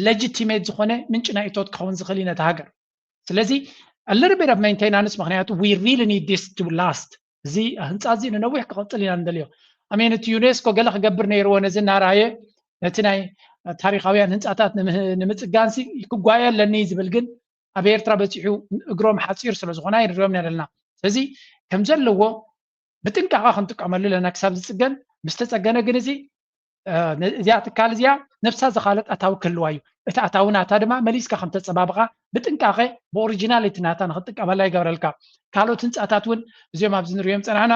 legitimate ዝኾነ ምንጪ ናይ እቶት ክኸውን ዝኽእል እዩ ነቲ ሃገር። ስለዚ a little bit of maintenance፣ ምኽንያቱ we really need this to last። እዚ ህንፃ እዚ ንነዊሕ ክቐፅል ኢና ንደልዮ። ኣሜን እቲ ዩኔስኮ ገለ ክገብር ነይርዎ ነዚ እናረኣየ ነቲ ናይ ታሪኻውያን ህንፃታት ንምፅጋንሲ ክጓየ ኣለኒ ዝብል ግን ኣብ ኤርትራ በፂሑ እግሮም ሓፂር ስለ ዝኾነ ኣይንሪኦም ኢና ዘለና። ስለዚ ከም ዘለዎ ብጥንቃቐ ክንጥቀመሉ ኣለና ክሳብ ዝፅገን። ምስ ተፀገነ ግን እዚ እዚኣ ትካል እዚኣ ነብሳ ዝኻለት ኣታዊ ክህልዋ እዩ። እቲ ኣታዊ ናታ ድማ መሊስካ ከም ተፀባብቓ ብጥንቃቐ ብኦሪጂናል እቲ ናታ ንክትጥቀመላ ይገብረልካ። ካልኦት ህንፃታት እውን እዚኦም ኣብዚ ንሪኦም ፀናሕና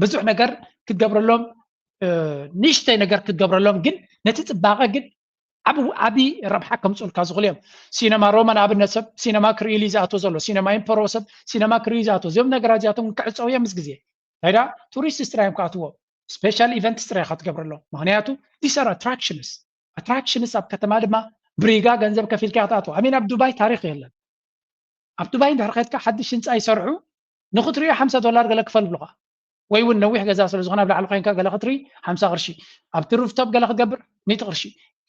ብዙሕ ነገር ክትገብረሎም ንእሽተይ ነገር ክትገብረሎም ግን ነቲ ፅባቐ ግን ዓብ ዓቢ ረብሓ ከምፅኡልካ ዝኽእሉ እዮም። ሲነማ ሮማ ንኣብነት ሰብ ሲነማ ክርእይሉ እዩ ዝኣቶ ዘሎ። ሲነማ ኢምፐሮ ሰብ ሲነማ ክርእዩ ዝኣቶ። እዚኦም ነገራት እዚኣቶም ክዕፀው እዮም ምስ ግዜ። እንታይ ደኣ ቱሪስት ጥራይ እዮም ክኣትዎ። ስፔሻል ኢቨንትስ ጥራይ ኢኻ ትገብረሎም። ምኽንያቱ these are attractions። ኣትራክሽንስ ኣብ ከተማ ድማ ብሪጋ ገንዘብ ከፊልካ ክትኣትዎ። ኣሜን ኣብ ዱባይ ታሪክ የለን። ኣብ ዱባይ እንድሕር ከድካ ሓድሽ ህንፃ ይሰርሑ ንክትሪኦ ሓምሳ ዶላር ገለ ክፈል ብሉካ ወይ እውን ነዊሕ ገዛ ስለ ዝኾነ ኣብ ላዕሊ ኮይንካ ገለ ክትርኢ ሓምሳ ቅርሺ ኣብቲ ሩፍቶፕ ገለ ክትገብር ሚእቲ ቅርሺ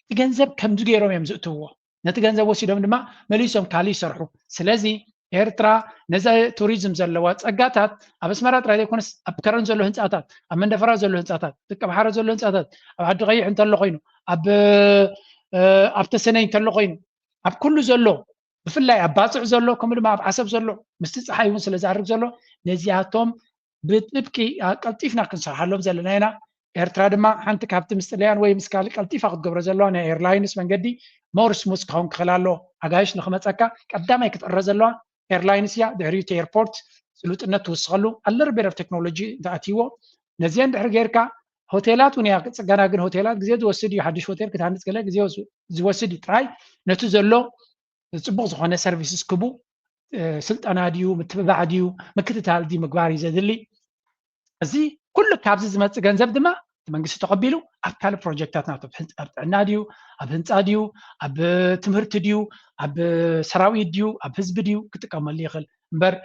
እቲ ገንዘብ ከምዚ ገይሮም እዮም ዝእትውዎ ነቲ ገንዘብ ወሲዶም ድማ መሊሶም ካልእ ይሰርሑ ስለዚ ኤርትራ ነዚ ቱሪዝም ዘለዋ ጸጋታት ኣብ ኣስመራ ጥራይ ዘይኮነስ ኣብ ከረን ዘሎ ህንፃታት ኣብ መንደፈራ ዘሎ ህንፃታት ደቂ ባሕረ ዘሎ ህንፃታት ኣብ ዓዲ ቀይሕ እንተሎ ኮይኑ ኣብ ኣብ ተሰነይ እንተሎ ኮይኑ ኣብ ኩሉ ዘሎ ብፍላይ ኣብ ባፅዕ ዘሎ ከምኡ ድማ ኣብ ዓሰብ ዘሎ ምስቲ ፀሓይ እውን ስለ ዝኣርግ ዘሎ ነዚኣቶም ብጥብቂ ቀልጢፍና ክንሰርሓሎም ዘለና ኢና። ኤርትራ ድማ ሓንቲ ካብቲ ምስ ጥልያን ወይ ምስ ካልእ ቀልጢፋ ክትገብሮ ዘለዋ ናይ ኤርላይንስ መንገዲ ሞር ስሙዝ ክኸውን ክኽእል ኣለዎ። ኣጋይሽ ንክመፀካ ቀዳማይ ክትዕረ ዘለዋ ኤርላይንስ እያ። ድሕሪኡ እቲ ኤርፖርት ስሉጥነት ትውስኸሉ ኣለር ቤረር ቴክኖሎጂ እንተኣትይዎ ነዚአን ድሕሪ ጌርካ ሆቴላት እውን እያ ክፅገና ግን ሆቴላት ግዜ ዝወስድ እዩ። ሓድሽ ሆቴል ክትሃንፅ ገለ ግዜ ዝወስድ እዩ። ጥራይ ነቲ ዘሎ ፅቡቅ ዝኾነ ሰርቪስስ ክቡ ስልጠና ድዩ ምትብባዕ ድዩ ምክትታል ድዩ ምግባር እዩ ዘድሊ። እዚ ኩሉ ካብዚ ዝመፅእ ገንዘብ ድማ እቲ መንግስቲ ተቐቢሉ ኣብ ካልእ ፕሮጀክታት ናቱ ኣብ ጥዕና ድዩ ኣብ ህንፃ ድዩ ኣብ ትምህርቲ ድዩ ኣብ ሰራዊት ድዩ ኣብ ህዝቢ ድዩ ክጥቀመሉ ይኽእል እምበር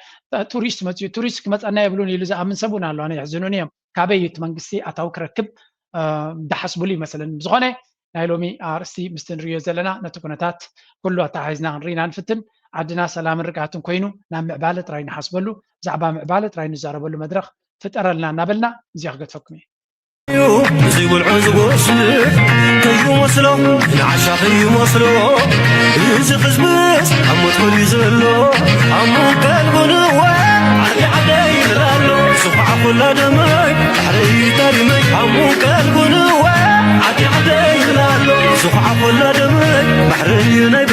ቱሪስት መፅኡ ቱሪስት ክመፀና የብሉን ኢሉ ዝኣምን ሰብ እውን ኣሎ። ኣነ የሕዝኑን እዮም። ካበይ እዩ እቲ መንግስቲ ኣታዊ ክረክብ ዝሓስብሉ ይመስለኒ። ብዝኾነ ናይ ሎሚ ኣርእስቲ ምስቲ ንርእዮ ዘለና ነቲ ኩነታት ኩሉ ኣተሓሒዝና ክንርኢ ኢና ንፍትን። ዓድና ሰላምን ርግኣትን ኮይኑ ናብ ምዕባለ ጥራይ ንሓስበሉ፣ ብዛዕባ ምዕባለ ጥራይ ንዛረበሉ መድረኽ ፍጠረልና እናበልና እዚኣ ክገድፈኩም እየ። እዩ እዚ ውልዑ ዝጎስዕ ከይመስሎ ንዓሻ ከይመስሎ እዚ ሕዝብስ ኣብ ሞት ኮልዩ ዘሎ ኣሙ ቀልቡ ንወ ዓዲ ዓደይ ይብል ኣሎ ዝኹዓ ኩላ ደመይ ባሕረይ ታሪመይ ኣሙ ቀልቡ ንወ ዓዲ ዓደይ ይብል ኣሎ ዝኹዓ ኩላ ደመይ ባሕረይ ናይ